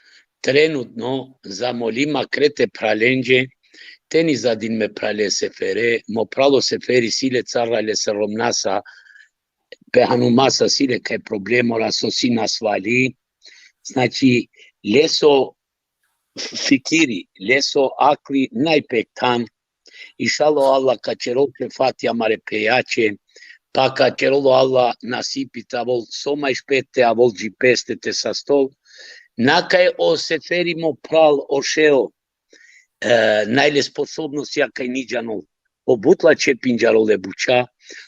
trenutno zamoli ma kre te phralenđe, te ni zadin me phrale Sefere, mo phral o Seferi si le carale sar romnasa, pe hanumasa si le kaj problemora so si nasvali. Znači, leso fikiri, leso akli naj pek than. Išalo Allah ka ćerol šefati amare phejaće, pa ka ćerol Allah nasipi te avol so maj špet te avol dži peste te sastol. Na kaj o Seferi mo phral o šeo, e, naj le sposobnost ja kaj ni džanol. O but lačhe pindžarol e buća,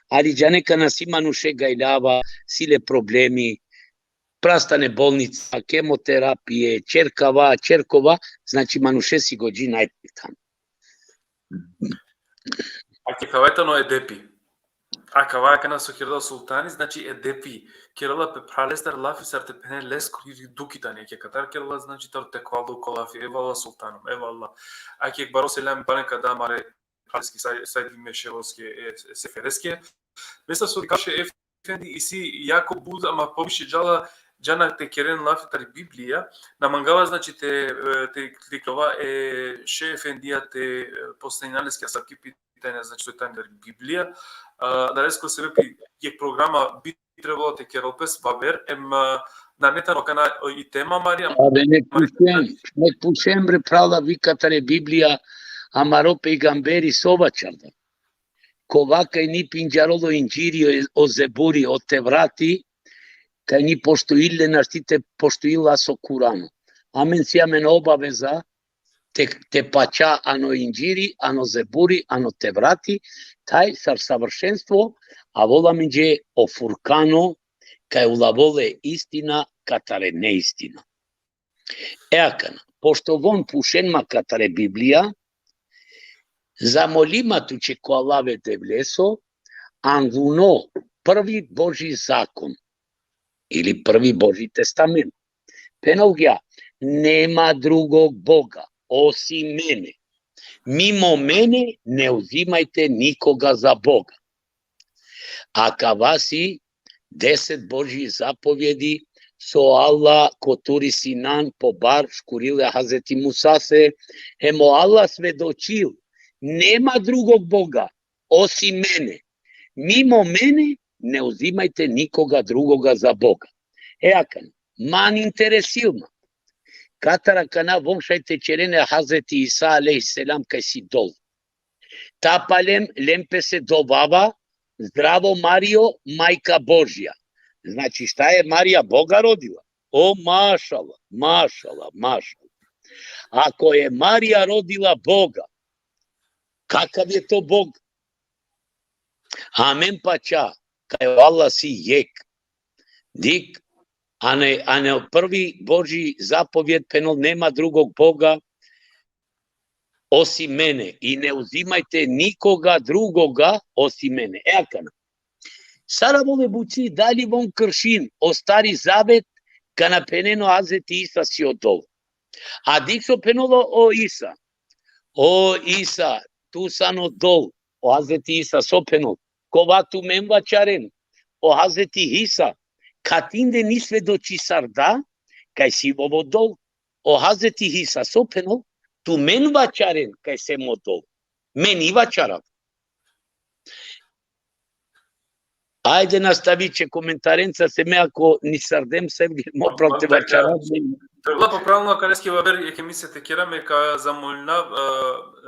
ali džane kana si manuše gajlava, si le problemi, prastane bolnica, kemoterapije, ćer kava, ćer kova, znači manuše si gođi naj pek than. Akava tano edepi. Akava akana so kerela sultani, znači edepi. Kerela pe phralestar lafi sar te phene leskiri dukhi tani, ake katar kerela, znači taro tekvalo ko lafi, evallah sultanom, evallah. Ake jek baro selam pale ka da amare phraleske, saj, saj di mešeloske, e, e, Sefereske. Mesela so dikhav šejh efendi, isi jako but, ama poviše džala, džana te keren lafi tari Biblija, na mangava, znači, te, e, te, te iklova e šejh efendija te, e, postavina leske asavki pitanja, znači, soj tani tari Biblija. A, adaleske sebepi jek programa bi trebalo te kerel pes baver, em, a, nane tano akana, o, i tema, Marija. Abe, nek pučen, nek pučen, bre phrala, vi katare Biblija, amaro pejgamberi so vaćarda. Kova kaj ni pindžarol o Indžiri, o, o Zeburi, o Tevrati, kaj ni poštuil le, našti te poštuil las o Kurano. Amen si amen obaveza te, te paća ano Indžiri, ano Zeburi, ano Tevrati, taj sar savršenstvo, avol amenđe o Furkano, kaj ulavol e istina katare neistina. E akana, pošto von pučen ma katare Biblija, zamoli ma tuće ko alav e Devleso, angluno prvi Božji zakon, ili prvi Božji testament. Phenol gja, nema drugog Boga osim mene. Mimo mene ne uzimajte nikoga za Boga. Akava si deset Božji zapovjedi so Allah ko Turi Sinan po bar škuril e Hazreti Musase, hem o Allah svedočil, nema drugog Boga osim mene. Mimo mene ne uzimajte nikoga drugoga za Boga. E akana, man interesil ma. Katar akana vom šaj te ćeren e Hazreti Isa alejhi selam kaj si dol. Ta palem, lem pese dovava, zdravo Mario, majka Božja. Znači, šta je Marija Boga rodila? O, mašala, mašala, mašala. Ako je Marija rodila Boga, kakav je to Bog? Amen pača, kaj o Allah si jek. Dik, ane, ane prvi Božji zapovjed phenol, nema drugog Boga osim mene i ne uzimajte nikoga drugoga osim mene. E akana. Sar avol e bući, dali vom kršin o Stari Zavet, kana pheneno Hazreti Isa si odol. A dik so phenolo o Isa. O Isa, tu san odol, o Hazreti Isa so phenol. Kova tumen vaćaren, o Hazreti Isa, khatinde ni svedoči sar da, kaj si vovodol, o Hazreti Isa so phenol, tumen vaćaren kaj sem odol. Me ni vaćarav. Ajde, nastaviće komentarenca, se me ako ni sardem, se mo pral te vaćarav. Te vola po pravilno, ka leske vaver, jek emisija te kera, me ka zamolinav, e,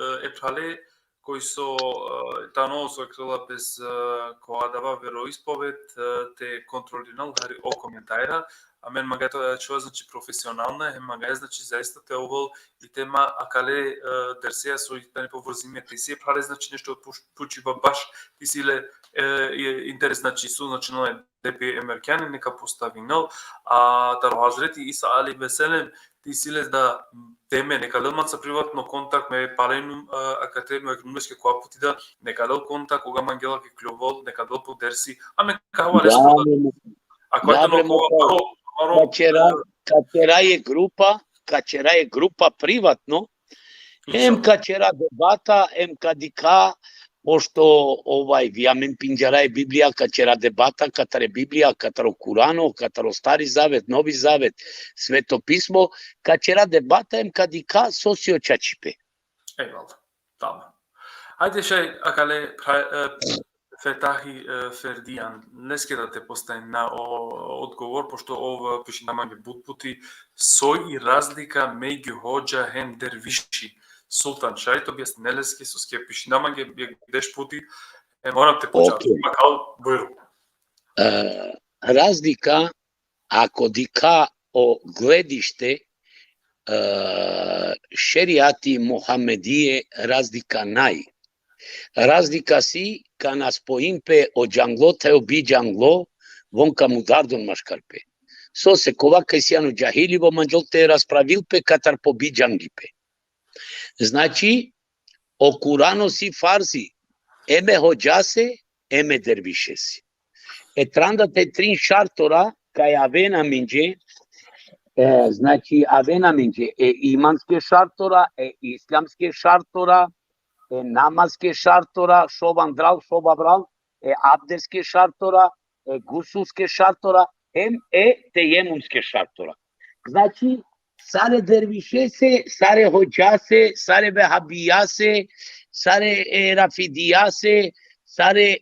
e, e phale, koj so, e, tano so krela pes, e, ko adava veroispoved, e, te kontrolinol hari o komentara, amen mangaja te ačhova, znači, profesionalna, hem mangaja, znači, zaista te ovel i tema akale, e, derseja so i tane povrzime, te si e phale, znači, nešto puč-, pučiba baš, te si le, e, e, interes, znači, so, znači, no, depi e merkjani, neka postavinol, a taro Hazreti Isa alejhi ve sellem, te si le da te me, neka del manca privatno kontakt, me palenum, a, akate me eknumeske kova puti da, neka del kontakt, koga mangela ke kljovol, neka del po dersi, a me ka hava lesko da. Ako je to, dobro, no, kova, dobro, dobro, ka ćera, e, ka ćera e grupa, ka ćera e grupa privatno, em, inšallah, ka ćera debata, em ka dikha, pošto, ovaj, vi amen pindžara e Biblija, ka ćera debata katar e Biblija, katar o Kurano, katar o Stari Zavet, Novi Zavet, Sveto Pismo, ka ćera debata, em ka dikha so si o čačipe. Ejvallah. Tamam. Hajde šaj akale pra-, e, Fetahi, e, Ferdijan, leske da te postavina o odgovor, pošto ov, e, pišina mange but puti, soj i razlika megju hodža hem derviši. Sultan, šaj te objasnine leske, soske pišina mange jek deš puti, e, moram te počav. Okej. Makal, bujrum. E, razlika, ako dikha o gledište, e, šerijati Muhamedije, razlika naj. Razlika si kana spojin pe o džanglo thaj o bidžanglo, von ka mudardon maškar pe. Sose kova kaj sian o džahili, vo manđol te raspravil pe katar po bidžangipe. Znači, o Kurano si farzi, em e hodžase, em e dervišese. E tranda te trin šartora, kaj avena minđe, e, znači, avena minđe, e imanske šartora, e islamske šartora, e namaske šartora, šov andral, šov avral, e abdeske šartora, e gusulske šartora, em e tejemumske šartora. Znači, sare dervišese, sare hodžase, sare vehabijase, sare, e, rafidijase, sare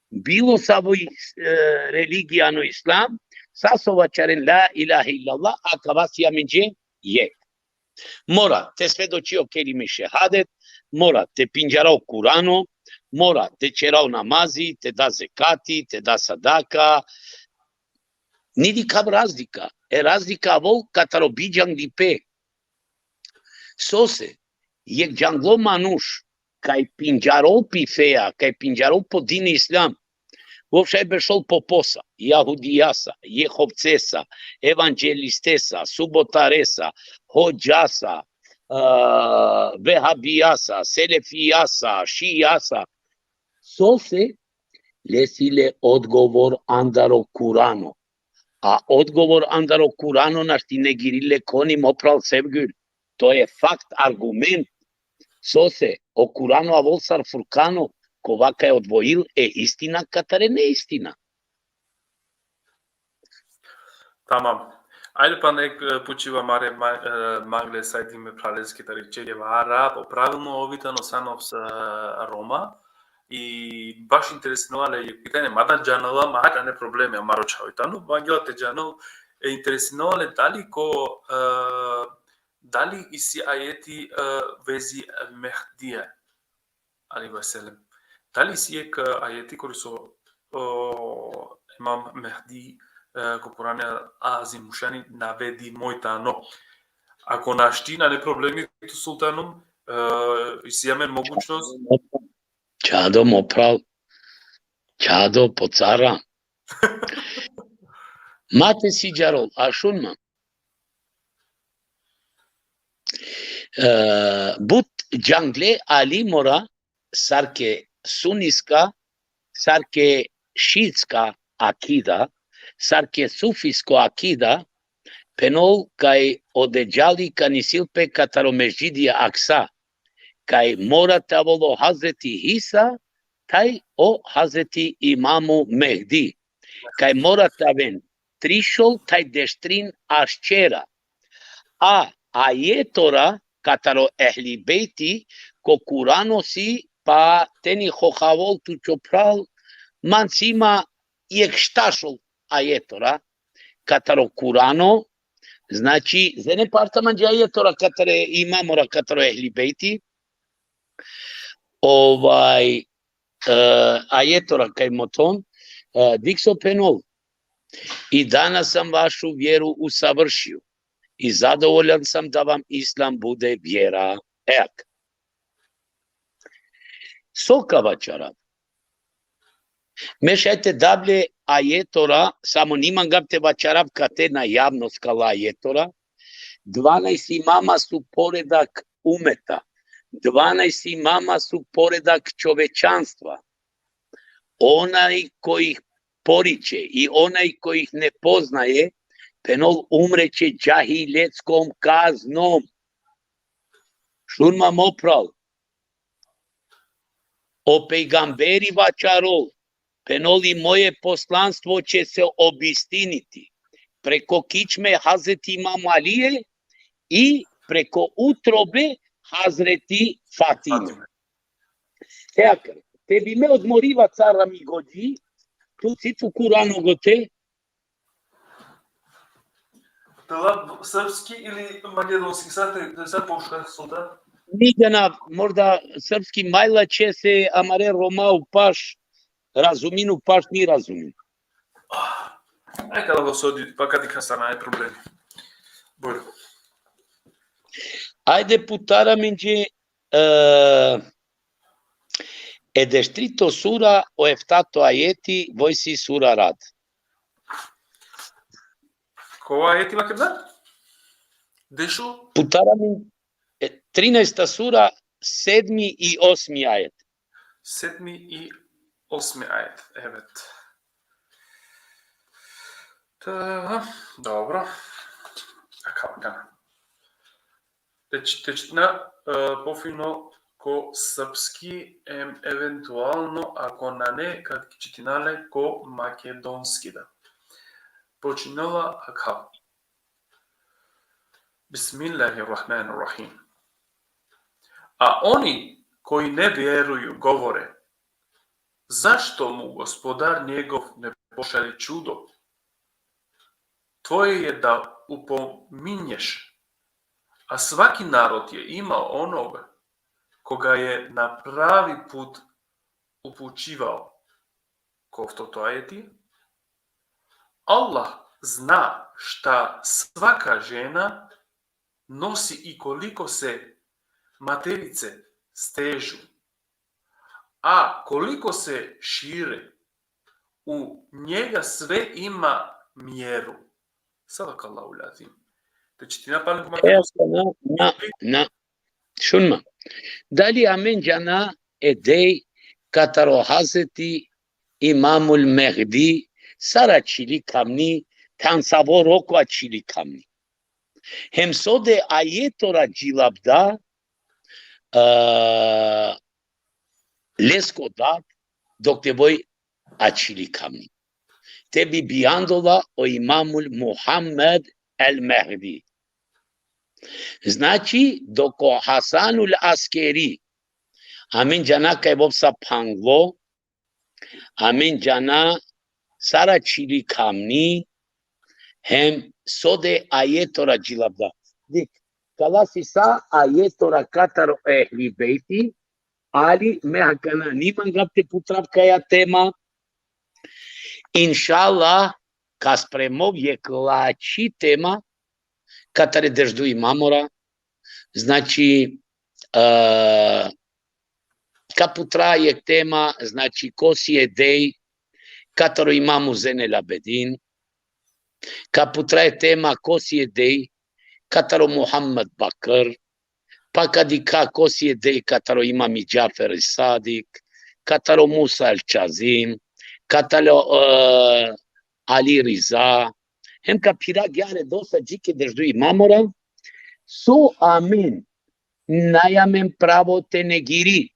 bilo savo, e, religija ano islam, sa so vaćaren la ilahe illallah, akava si amenđe jek. Mora te svedoči o kelime šehadet, mora te pindžara o Kurano, mora te ćera o namazi, te da zekati, te da sadaka. Ni dikhav razlika. E razlika avol kataro bidžangipe. Sose, jek džanglo manuš, kaj pindžarol pi feja, kaj pindžarol po din islam, vo šaj bešol po posa, jahudijasa, jehovcesa, evanđelistesa, subotaresa, hodžasa, e, vehabijasa, selefijasa, šijasa. Sose, lesi le odgovor andaro Kurano. A odgovor andaro Kurano našti negiril le koni, mo pral Sevgül. To je fakt, argument. Sose, o Kurano avol sar Furkano, kova kaj odvojil e istina katare neistina. Tamam. Ajde pa nek, e, pučiba amare ma-, e, mangle Sajdime phraleske tari Che Gevara, po pravilno ovi tano son of, e, Roma, i baš interesinela le jekh pitanje, mada džanela, ma hak nane problemi, amaro čhavo tano, mangela te džanel, e, interesinela le dali ko, e, dali isi ajeti, e, vezi Mehdija, alejhi ve sellem. Dali isi jekh, e, ajeti kori so, o, Imam Mehdi, e, ko Kurani Azim Šan navedimo tano. Ako našti, nane problemi tu sultanom, e, isi amen mogućnost. Čado mo phral. Čado po cara. Ma te sidžarol, a šun ma. E, but džangle alimora, sar ke suniska, sar ke šiitska akida, sar ke sufisko akida, phenol kaj o Dedžali ka nisil pe kataro Mesdžidi Aksa, kaj mora te avol o Hazreti Isa, thaj o Hazreti Imamu Mehdi, kaj mora te aven trišol thaj deštrin aščera. A ajetora kataro Ehli Bejti ko Kurano si, pa te ni hohavol tu, o phral, man si ma jekh štašol ajetora kataro Kurano, znači, zene parta manđe ajetora katare imamora kataro Ehli Bejti, ovaj, e, ajetora kaj mothon, e, dikh so phenol: „I danas sam vašu vjeru usavršio i zadovoljan sam da vam Islam bude vjera.“ Ejak. So ka vaćarav? Me šaj te dav le ajetora, samo ni mangav te vaćarav kate na javnost kala ajetora. Dvanaest imama su poredak umeta. Dvanaest imama su poredak čovečanstva. Onaj ko ih poriče i onaj ko ih ne poznaje, phenol, umreće džahiljetskom kaznom. Šun ma, mo phral. O pejgamberi vaćarol, phenol, i moje poslanstvo će se obistiniti preko kičme Hazreti Imam Alije i preko utrobe Hazreti Fatime. Fatime. Ejak, te bi me odmoriva cara mi godži, tu si tu Kurano gote, Tela srpski ili makedonski? Sad te, sad pošla sultan? Ni džanav, možda srpski, majla će se amare Roma u paš, razuminu paš, ni razuminu. Aj, kada go sodi, pa kad ih hasana, aj problemi. Bolje. Ajde, putara menđe, e, e deštrito sura, o eftato ajeti, vojsi sura Rad. Kova ajeti, Makedon? Dešo? Putara mi, e, trinaesta sura, sedmi i osmi ajet. Sedmi i osmi ajet, evet. Da, dobro. Akava kana. Te či-, te čitina, e, pofino ko srpski, em, eventualno, ako nane, kad čitina le ko makedonski da. Počinela akava. Bismillahirrahmanirrahim. A oni koji ne vjeruju govore: „Zašto mu Gospodar njegov ne pošalje čudo? Tvoje je da upominješ, a svaki narod je imao onoga koga je na pravi put upućivao.” Ko oftoto ajeti: „Allah zna šta svaka žena nosi i koliko se materice stežu, a koliko se šire. U njega sve ima mjeru.” Sadakallahul azim. Te čitina pale ko makedonski. Evo, na, na, na. Šun ma. Dali amen džana e dej kataro Hazreti Imamul Mehdi sar ačhili kamni, than savo roko ačhili kamni? Hem so de ajetora džilabda, e, lesko dad, dok te voj ačhili kamni. te bi bijandola o Imamul Muhammed el Mehdi. Znači, dok o Hasanul Askeri, amen džana kaj vov sa phanglo, amen džana sar ačhili khamni, hem so de ajetora džilavda. Dik, kala si sa ajetora kataro Ehli Bejti, ali me akana ni mangav te putrav kaja tema. Inšallah, ka spremov jekh lači tema, katare dešdu imamora, znači, e, ka putra jekh tema, znači, ko si e dej, kataro Imamu Zenel Abedin, ka putra jekh tema, ko si e dej, kataro Muhammed Bakr, pa ka dikha ko si e dej kataro Imami Džafer Sadik, kataro Musa el Čazim, kataro, e, Ali Riza, hem ka phira agjaar e dosta dži ke dešdu imamora, so amen naj amen pravo te negiri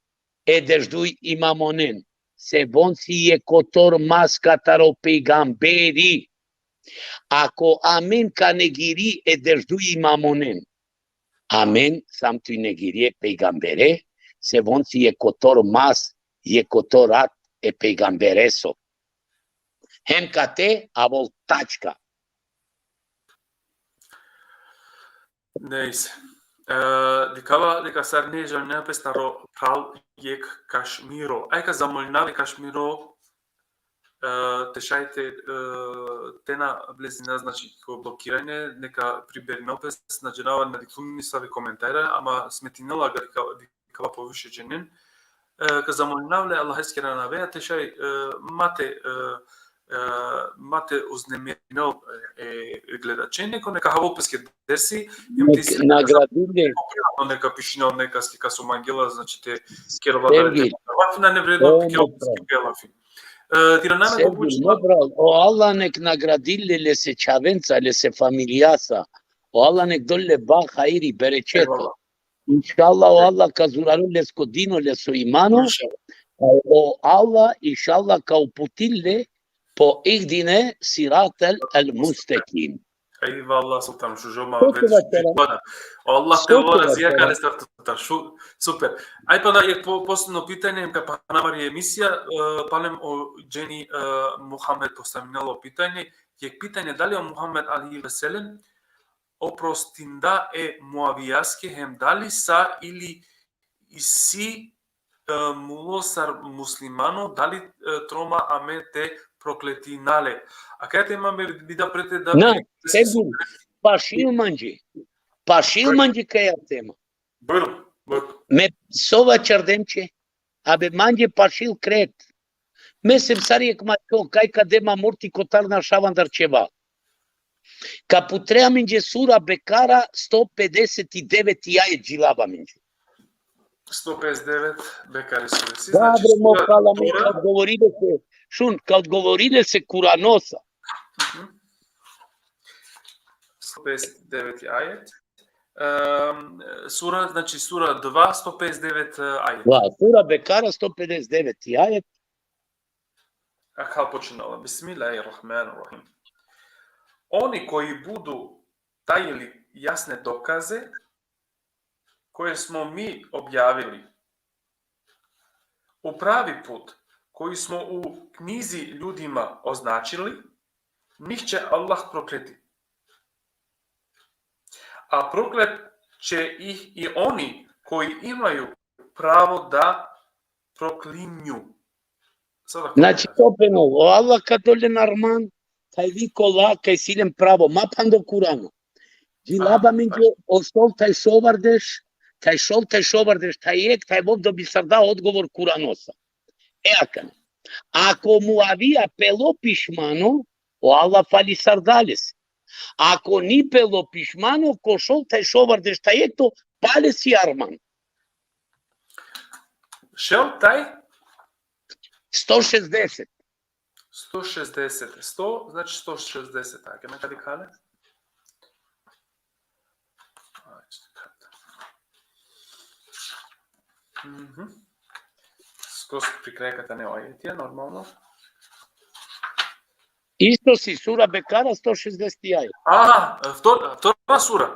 e dešdu imamonen, se von si jekh kotor mas kataro pejgamberi. Ako amen ka negiri e dešdu imamonen, amen sam tu negiri e pejgambere, se von si jekh kotor mas, jekh kotor rat e pejgambereso. Hem kate avol tačka. Nejse. E, dikhava deka sar ne džanena pes taro phral jekh Kašmiro. Aj ka zamolinav e Kašmiro, e, te šaj te, e, te na vlezina, znači, ko blokiranje, neka priberino pes, na džanava, na dikhljum ni save komentara, ama smetinela ga deka, deka poviše dženen. E, ka zamolinav le Allaheskere anavea te šaj, e, ma te, e, e, ma te uznemirino, e, e, gledačen, nego neka havol peske dersi, hem te nek isi nagradil le. Neka pišinel nekaske kas o mangela, znači te kerela da te lafi na nevredno, te kerela peske lafi. E, tira name ko pučina. Mo phral, o Allah nek nagradil le lese čhavenca, lese familijasa. O Allah nek dol le ba hajri, berećeto. Inšallah, o Allah ka zurarol lesko dino, leso imano. Inšallah. O Allah, inšallah, ka uputil le po ihdine siratel el mustekim. Ejvallah, Sultan, šužo muhabet. O Allah te ola razija kale sar tutar. Super. Aj pana jekh po-, posebno pitanje, ka pana amari emisija, e, palem o dženi, e, Muhammed postavinela o pitanje, jekh pitanje, dali o Muhammed alejhi ve sellem oprostinda e Muavijaske hem dali sa ili isi, e, mulo sar muslimano, dali, e, troma amen te prokletina le. Akaja tema me bi da prete da. Na, bi- segur, pašil manđe. Pašil manđe kaja tema. Bujrum, bujrum. Me so vaćardem će, abe manđe pašil kret. Me sem sar jekh mačo, kaj ka de ma murti kotar našav andar ćeva. Ka putre amenđe sura Bekara sto pedeset i deveti ajet, džilava amenđe. Sto pedeset devet Bekare suresi, znači, dobro, mo sura, pala, me Tora. Ka odgovorile se, šun, ka odgovorile se Kuranosa. Mhm. Sto pedeset deveti ajet. Em, sura, znači, sura dva, sto pedeset devet, e, ajet. Da, sura Bekara, sto pedeset deveti ajet. Akal počinala. Bismillahirrahmanirrahim. Oni koji budu tajili jasne dokaze koje smo mi objavili u pravi put koji smo u knjizi ljudima označili, njih će Allah prokleti. A proklet će ih i oni koji imaju pravo da proklinju. Znači, to phenol, o Allah ka dol len arman, taj vi kola, kaj si len pravo, ma phando Kurano. Džilava amenđe o šol taj šovardeš, taj šol taj šovardeš, taj jekh, taj vov dobi sarda odgovor Kuranosa. E akana. Ako Muavija pelo pišmano, o Allah fali sarda lese. Ako ni pelo pišmano, ko šol taj šovardeš taj jekh to, pale si arman. Šel taj? Sto šezdeset. Sto šezdeset. Sto, znači sto šezdeset. Ajde, me kadi kale. Mhm. Skos pri kraj katane o ajetija, normalno. Isto si, sura Bekara, sto šezdeset ajet. A, vtor, vtora sura.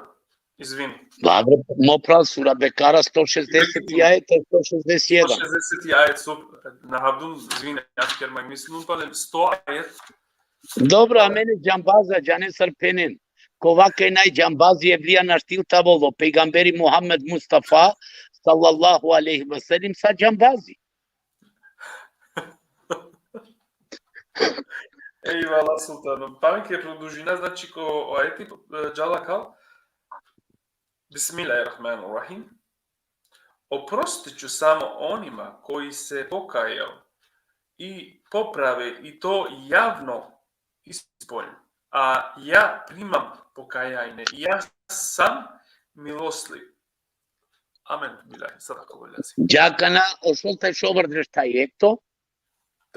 Izvini. Dobro, mo phral, sura Bekara, sto šezdeset ajet, sto šezdeset jedan. sto šezdeset ajet, super. Na habdum, izvini, ja ker maj mislum, pa sto ajet. Dobro, a mene džambaza, džane sar phenen. Kova kaj naj džambazi, evlija našti tavol, o pejgamberi Muhammed Mustafa, sallallahu alejhi ve sellem, sa džambazi. Ejvala, sultano. Pa me ke produžina, znači, ko o ajeti, e, džala kal. Bismillahirrahmanirrahim. Oprostit ću samo onima koji se pokajao i poprave, i to javno ispolju. A ja primam pokajanje. Ja sam milostljiv. Amen. Billahi, sadakallahu l-azim. Džakana, o šolta šovar drešta jekto.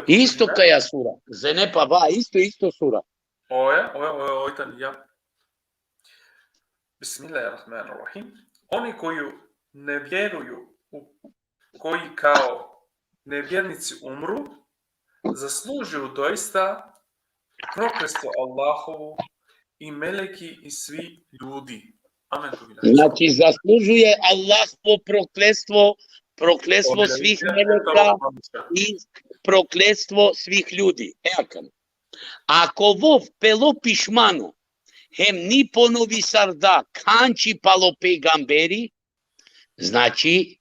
Isto kaja sura. Zene pa va, isto, isto sura. Oja, oja, oja, oj tani, ja. Bismillahirrahmanirrahim. Oni koji ne vjeruju, u, koji kao nevjernici umru, zaslužuju doista prokletstvo Allahovu i meleki i svi ljudi. Amen. Znači, zaslužuje Allahovo prokletstvo, prokletstvo svih meleka i prokletstvo svih ljudi. E, akana. Ako vov pelo pišmano, hem ni ponovi sar da khanči palo pejgamberi, znači,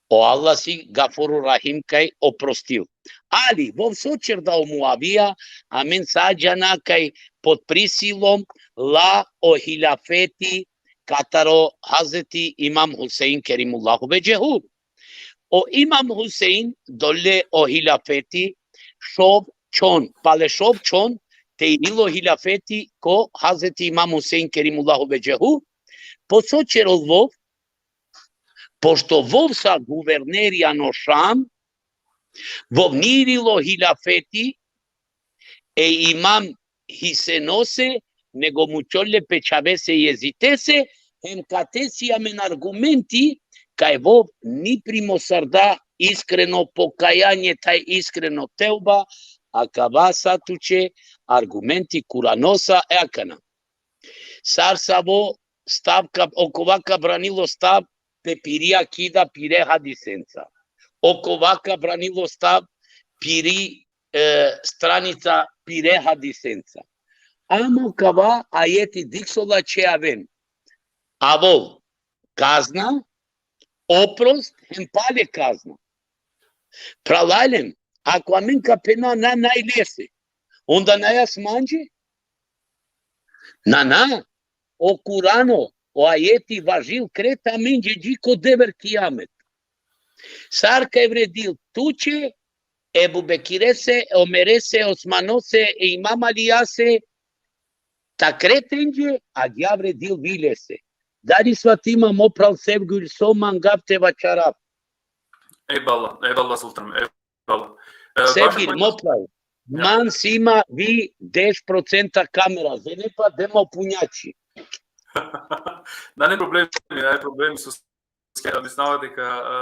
o Allah si Gafuru Rahim kaj oprostil. Ali, vov so ćerda o Muavija, amen sa džana kaj pod prisilom la o hilafeti kataro Hazreti Imam Husein kerimullahu veđehu. O Imam Husein dole o hilafeti šov čhon, pale šov čhon, te irilo hilafeti ko Hazreti Imam Husein kerimullahu veđehu, po so ćerol vov, pošto vov sa guverneri ano Šam, vov ni irilo hilafeti e Imam Hisenose, nego mućol le pe čhavese Jezitese, hem kate si amen argumenti, kaj vov ni primo sar da iskreno pokajanje, taj iskreno teuba, akava sa tuće argumenti Kuranosa, e, akana. Sar savo stav ka, okova ka branilo stav pe piri akida, pire hadisenca. Okova ka branilo stav piri, e, stranica, pire hadisenca. Amo kava ajeti dikh so lačhe aven. Avol kazna, oprost, hem pale kazna. Phralalen, ako amen ka phena na, naj lese, onda naj as manđe? Na, na, o Kurano, o ajeti važil kret amenđe dži ko dever kijamet. Sar kaj vredil tuće, Ebu Bekirese, Omerese, Osmanose, e Imam Alijase, ta kretenđe, agjaar vredil vi lese. Dali svatima, mo phral Sevgül, so mangav te vaćarav? Ejballah, ejballah, sultan, ejballah. E, Sevgül, mo phral, man si ma vi deš procenta kamera, zene pa dema punjači. Nane problemi, nane problemi, so mislava deka, e,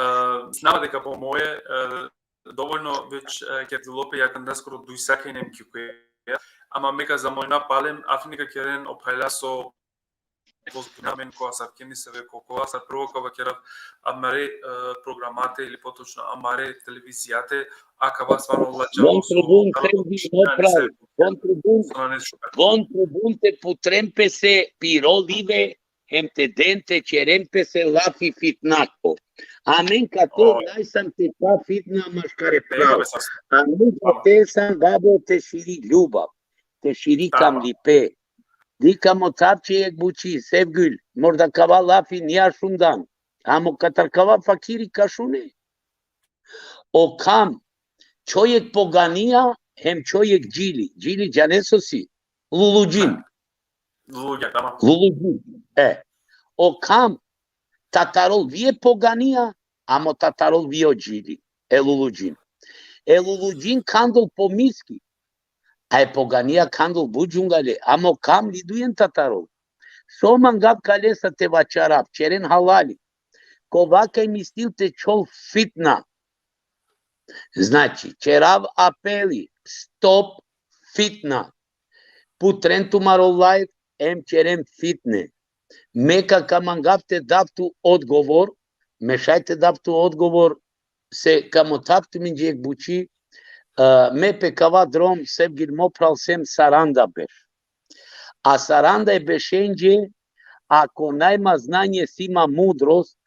e, mislava deka po moje, e, dovoljno već, e, kerdilo pe, ja akana skoro duj sati kaj nem ki koja, ama me ka zamolina palem, afine ka keren o phralja so pozbunjamen ko asavkeni seve, ko, ko asar prvo ka vakerav, amare, e, programate ili potočno amare televizijate, akava stvarno lačha. Von tribun, Sevgül, mo phral, von tribun, von tribun te putren pese piro live, hem te den te ćeren pese lafi fitnako. Amen kate naj sam te ta fitna maškare phral. Amen kate sam, babo, te širi ljubav, te širi kamlipe. Dikh amo tavče jek buči, Sevgül, možda kava lafi nija šundan, amo katar kava fakiri ka šune. O kam, čhoj jek poganija, hem čhoj jek džili. Džili džane so si? Luluđin. Luluđin, tamam. Luluđin. E. O kam, tatarol vie poganija, amo tatarol vio džili. E Luluđin. E Luluđin khandol po miski. A e poganija khandol but džungale, amo kam lidujen tatarol. So mangav kalesa te vaćarav, ćeren halali. Kova kaj mislil te čhol fitna. Znači, ćerav apeli, stop fitna. Putren tumaro live, em ćerem fitne. Me ka, ka mangav te dav tu odgovor, me šaj te dav tu odgovor, se ka mothav tumenđe jek bući, e, me pe kava drom, Sevgil mo phral, sem saranda berš. A saranda e beršenđe, ako naj ma znanje, si ma mudrost,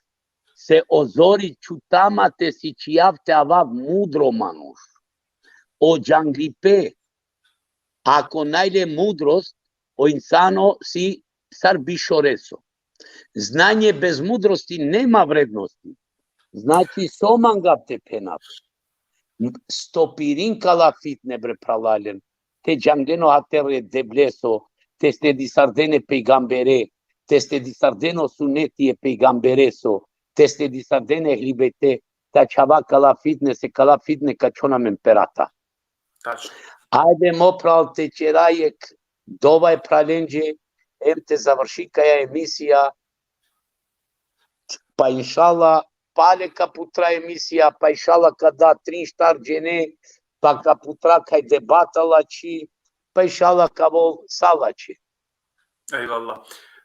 se o zori čhutama te sićijav te avav mudro manuš. O džanglipe, ako naj le mudrost, o insano si sar bišoreso. Znanje bez mudrosti nema vrednosti. Znači, so mangav te phenav? Stopirin kala fitne, bre phralalen. Te džanglen o hatere Devleso, te sledisarden e pejgambere, te sledisarden o suneti e pejgambereso, te sledisarden e ehli bejte, te ačhava kala fitne, se kala fitne ka čhon amen perata. Tačno. Ajde, mo phral, te ćera jek dova e phralenđe, em te završi kaja emisija, pa inšallah, pale ka putra emisija, pa inšallah ka da trin štar džene, pa ka putra kaj debata lači, pa inšallah ka vol sa lači. Ejvallah.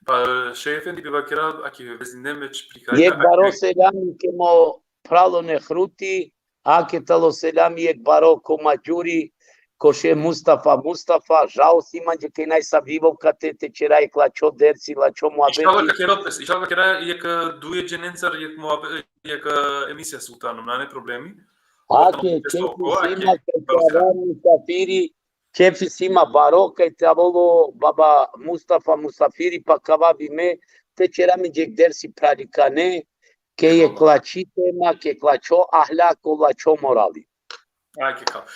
Pa, šejh efendi, bi vakera, aki vezine me čprikaj, jek baro selami ke mo phralo Nehruti, ake talo selami jek baro ko Mađuri, ko šejh Mustafa Mustafa, žao si manđe kaj naj sa vivo kate te ćera jek lačho dersi, lačho muhabeti. Inšallah ka kera pes, inšallah ka kera jek, e, duje dženencar, jek muhabe-, jek, e, emisija sultanom, nane problemi. Ake, čefi si ma, kaj te ava musafiri, čefi si ma baro, kaj te avol o baba Mustafa musafiri, pa ka ava vi me, te ćera mi jek dersi phralikane, ke jek lačhi tema, ke jek lačho ahlak, o lačho morali. Ake ka.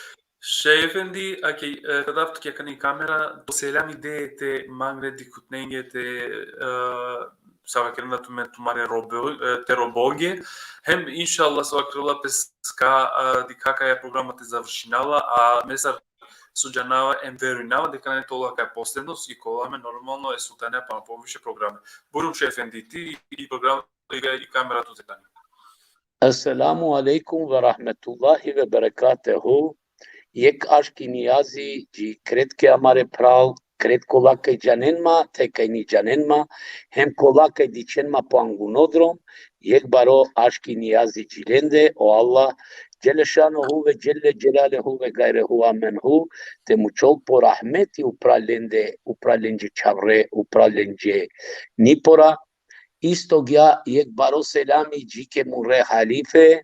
Šejh efendi, ake, e, ka dav tuke akana i kamera, do selami de te mangre dikhutnenge te, e, sa vakerena tumen tumare robo-, e, te robonge, hem inšallah sa vakerela pes ka, e, dikha kaja programa te završinela, a me sar so džanava em verujnava deka nane tola kaj posledno, i kola amen normalno e sultanea pana poviše programe. Bujrum šejh efendi, ti i program, i, i kamera tute tani. Esselamu alejkum ve rahmetullahi ve berekatuhu. Jek aški nijazi dži kretke amare phral, kret kola kaj džanen ma, te kaj ni džanen ma, hem kola kaj dičhen ma po anguno drom, jek baro aški nijazi dži lende, o Allah, Dželle šanuhu ve Dželle Dželaluhu ve gajruhu amenhu, te mučol po rahmeti upral lende, upral lenđe čhavre, upral lenđe nipora. Isto gja jek baro selami dži ke murre halife,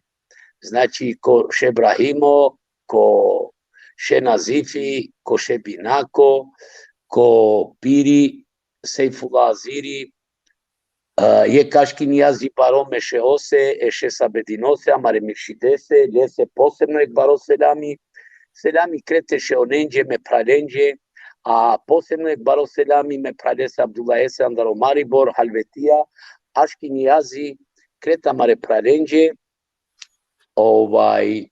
znači ko šejh Ibrahimo, ko šejh Nazifi, ko šejh Binako, ko piri Sejfullah Aziri, e, jek aški nijazi baro me šeose, e šejh Sabedinose, amare miršidese, lese posebno jek baro selami, selami kret e šeonenđe, me phralenđe, a posebno jek baro selami me phralese Abdullahese andar o Maribor, Halvetija, aški nijazi kret amare phralenđe, ovaj,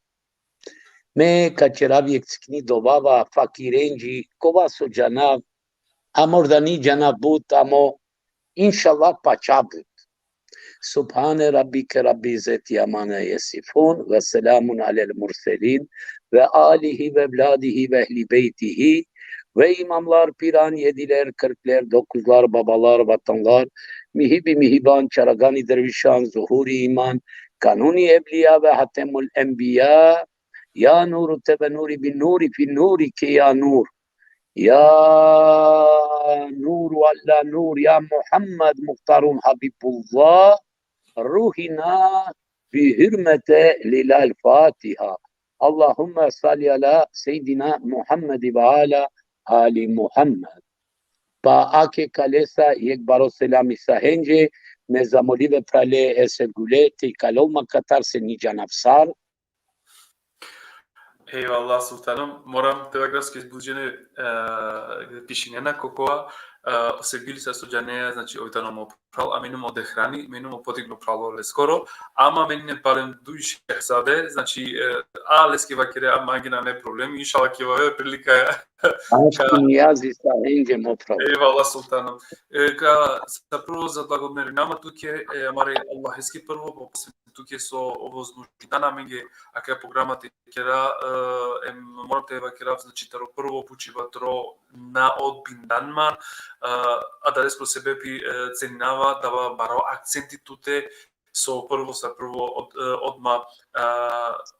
me ka ćerav jek cikni dova va fakirenđi, kova so džanav, a možda ni džanav but, amo inšallah pača but. Subhane rabbike rabbil izzeti amma yasifun ve selamun alel murselin ve alihi ve evladihi ve ehli bejtihi ve imamlar, piran, jediler, kırkler, dokuzlar, babalar, vatanlar, mihibi mihiban, çaragani dervişan, zuhuri iman, kanuni evliya ve hatemul enbiya, ya nuru tebe nuri bin nuri fi nuri ke ya nur. Ya nuru alla nur, ya Muhammed muhtarun Habibullah, ruhina bi hürmete lilal Fatiha. Allahumme salli ala seyyidina Muhammed ve ala ali Muhammed. Pa ake kalesa jek baro selami sahenđe, me zamolive prale e Sevgule te ikalol ma katar se ni džanav sar. Ejvallah, sultanom. Moram te vagrav kaj zbudžene, e, pišinena ko kova, e, o sevgili sa so džanea, znači, ov tano mo phral, a me inum o dehrani, me inum o podigno phral leskoro, ama me ine palem duj šehzade, znači, e, a leske vakere, a mange nane problem, inšallah ka aver prilika. Aški Nijazi, sa hende mo phral. Ejvallah, sultanom. E, ka, sa prvo zablagodarinama tuke, e, amare Allaheske prvo, po posle tuke so ovozmožinđan amenge akaja programa te kera, e, em moram te vakerav, znači, taro prvo pučiba tro na odbinđan man, e, adaleske sebepi, e, ceninava, dava baro akcenti tute, so prvo sa prvo od-, e, odma, e,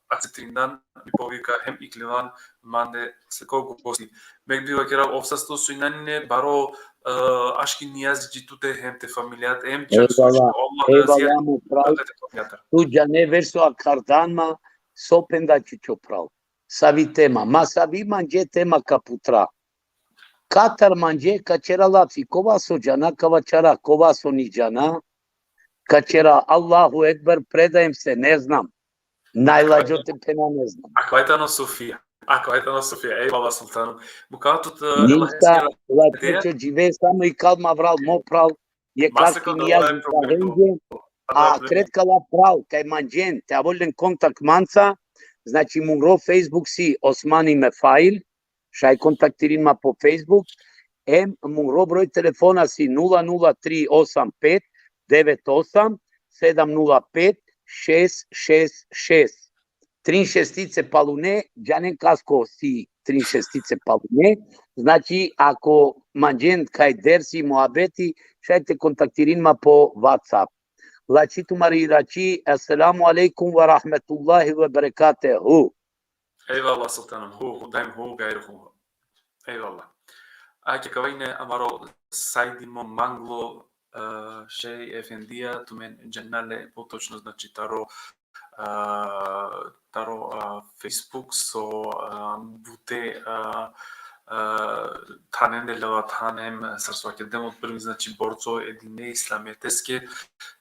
akceptirinđan, mi povika hem iklivan mande sle ko gosti. Me bi vakerav, ov sasto so inane baro, e, aški Nijazi dži tute hem te familijat, hem čak so Ejvallah, Allah ejvallah, razija mo phral. Te familijata. Tu džane ver so akharđan ma, so phenđa, čučo phral. Savi tema, ma savi manđe tema ka putra. Katar manđe, ka ćera lafi, kova so džana, ka vaćara, kova so ni džana, ka ćera Allahu Ekber, predajem se, ne znam. Najlađo te phena, ne znam. Akava tano Sofija. Akava tano Sofija. Ejvallah, sultanom. Mukava tut, e, ništa, lađo, džive, samo ikal ma avral, mo phral, jekh aški Nijazi sa hende, a kret ka lav, phral, kaj manđen te avol len kontakt manca, znači, mungro Facebook si Osmani Mefail, šaj kontaktirin ma po Facebook, em mungro broj telefona si nula nula tri osam pet devet osam sedam nula pet šest šest šest. Trin šestice palune, džanen kasko si trin šestice palune, znači, ako manđen kaj dersi, muhabeti, šaj te kontaktirin ma po WhatsApp. Lači tumari Irači, esselamu alejkum ve rahmetullahi ve berekatuhu. Ejvallah, sultanom, hu, hu, daim hu, gajr hu. Ejvallah. Ake, kava ine amaro Saidi mo manglo, e, šej efendija, tumen džanena le potočno, znači, taro, e, taro, e, Facebook, so, e, bute, e, e, thanen de lava thanem, sar so vakerđum, prvi, znači, borco e dine islameteske,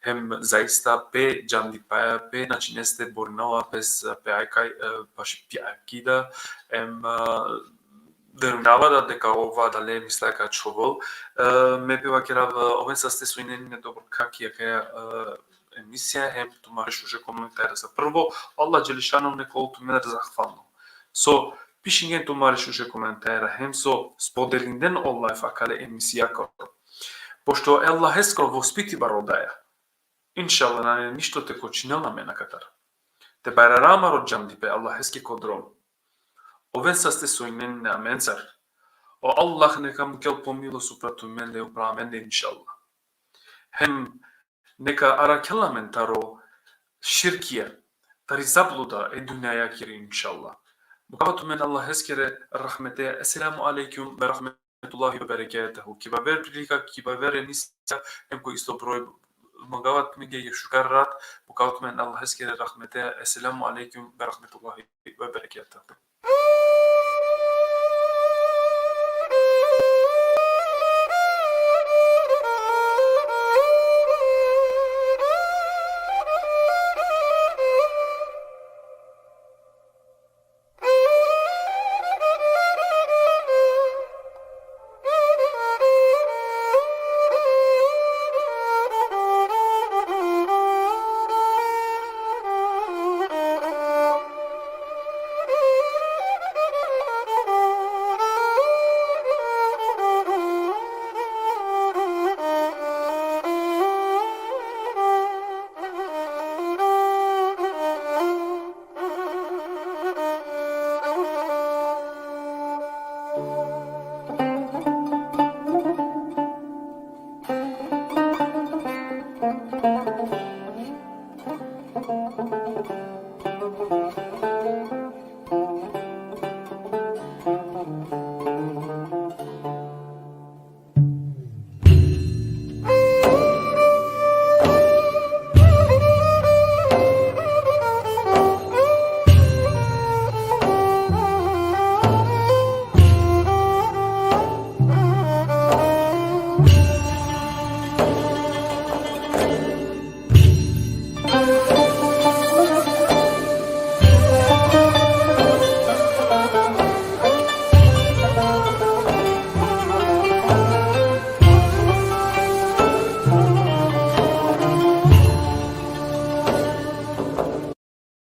hem zaista pe džandipaja, pe, znači, neste borinava pes, pe ajkaj, e, paši pi akida, em, e, verujnava da deka ova adale misla ka čhovel. E, me bi vakerav, e, oven saste so inen dobro kaki akaja, e, emisija, hem tumare šuže komentara sa. Prvo, Allah Dželešanuhu neka ol tumen zahvalno so pišingen tumare šuže komentara, hem so spodelingen o live akale emisija koro. Pošto e Allaheskoro vospiti baro daja. Inšallah, nane ništo te kočinel amen akatar. Te bajrara amaro džandipe Allaheske ko drom. Oven saste so inen amencar. O Allah neka mukel po milost upra tumende, upra amende, inšallah. Hem neka arakhel amen taro širkija, tari zabluda e dunjajakiri, inšallah. Mukava tumen Allaheskere rahmete. Esselamu alejkum ve rahmetullahi ve berekatuhu. Ki aver prilika, ki aver emisija, hem ko isto broj. Mangava tumenge jekh šukar rat. Mukava tumen Allaheskere rahmete. Esselamu alejkum ve rahmetullahi ve berekatuhu.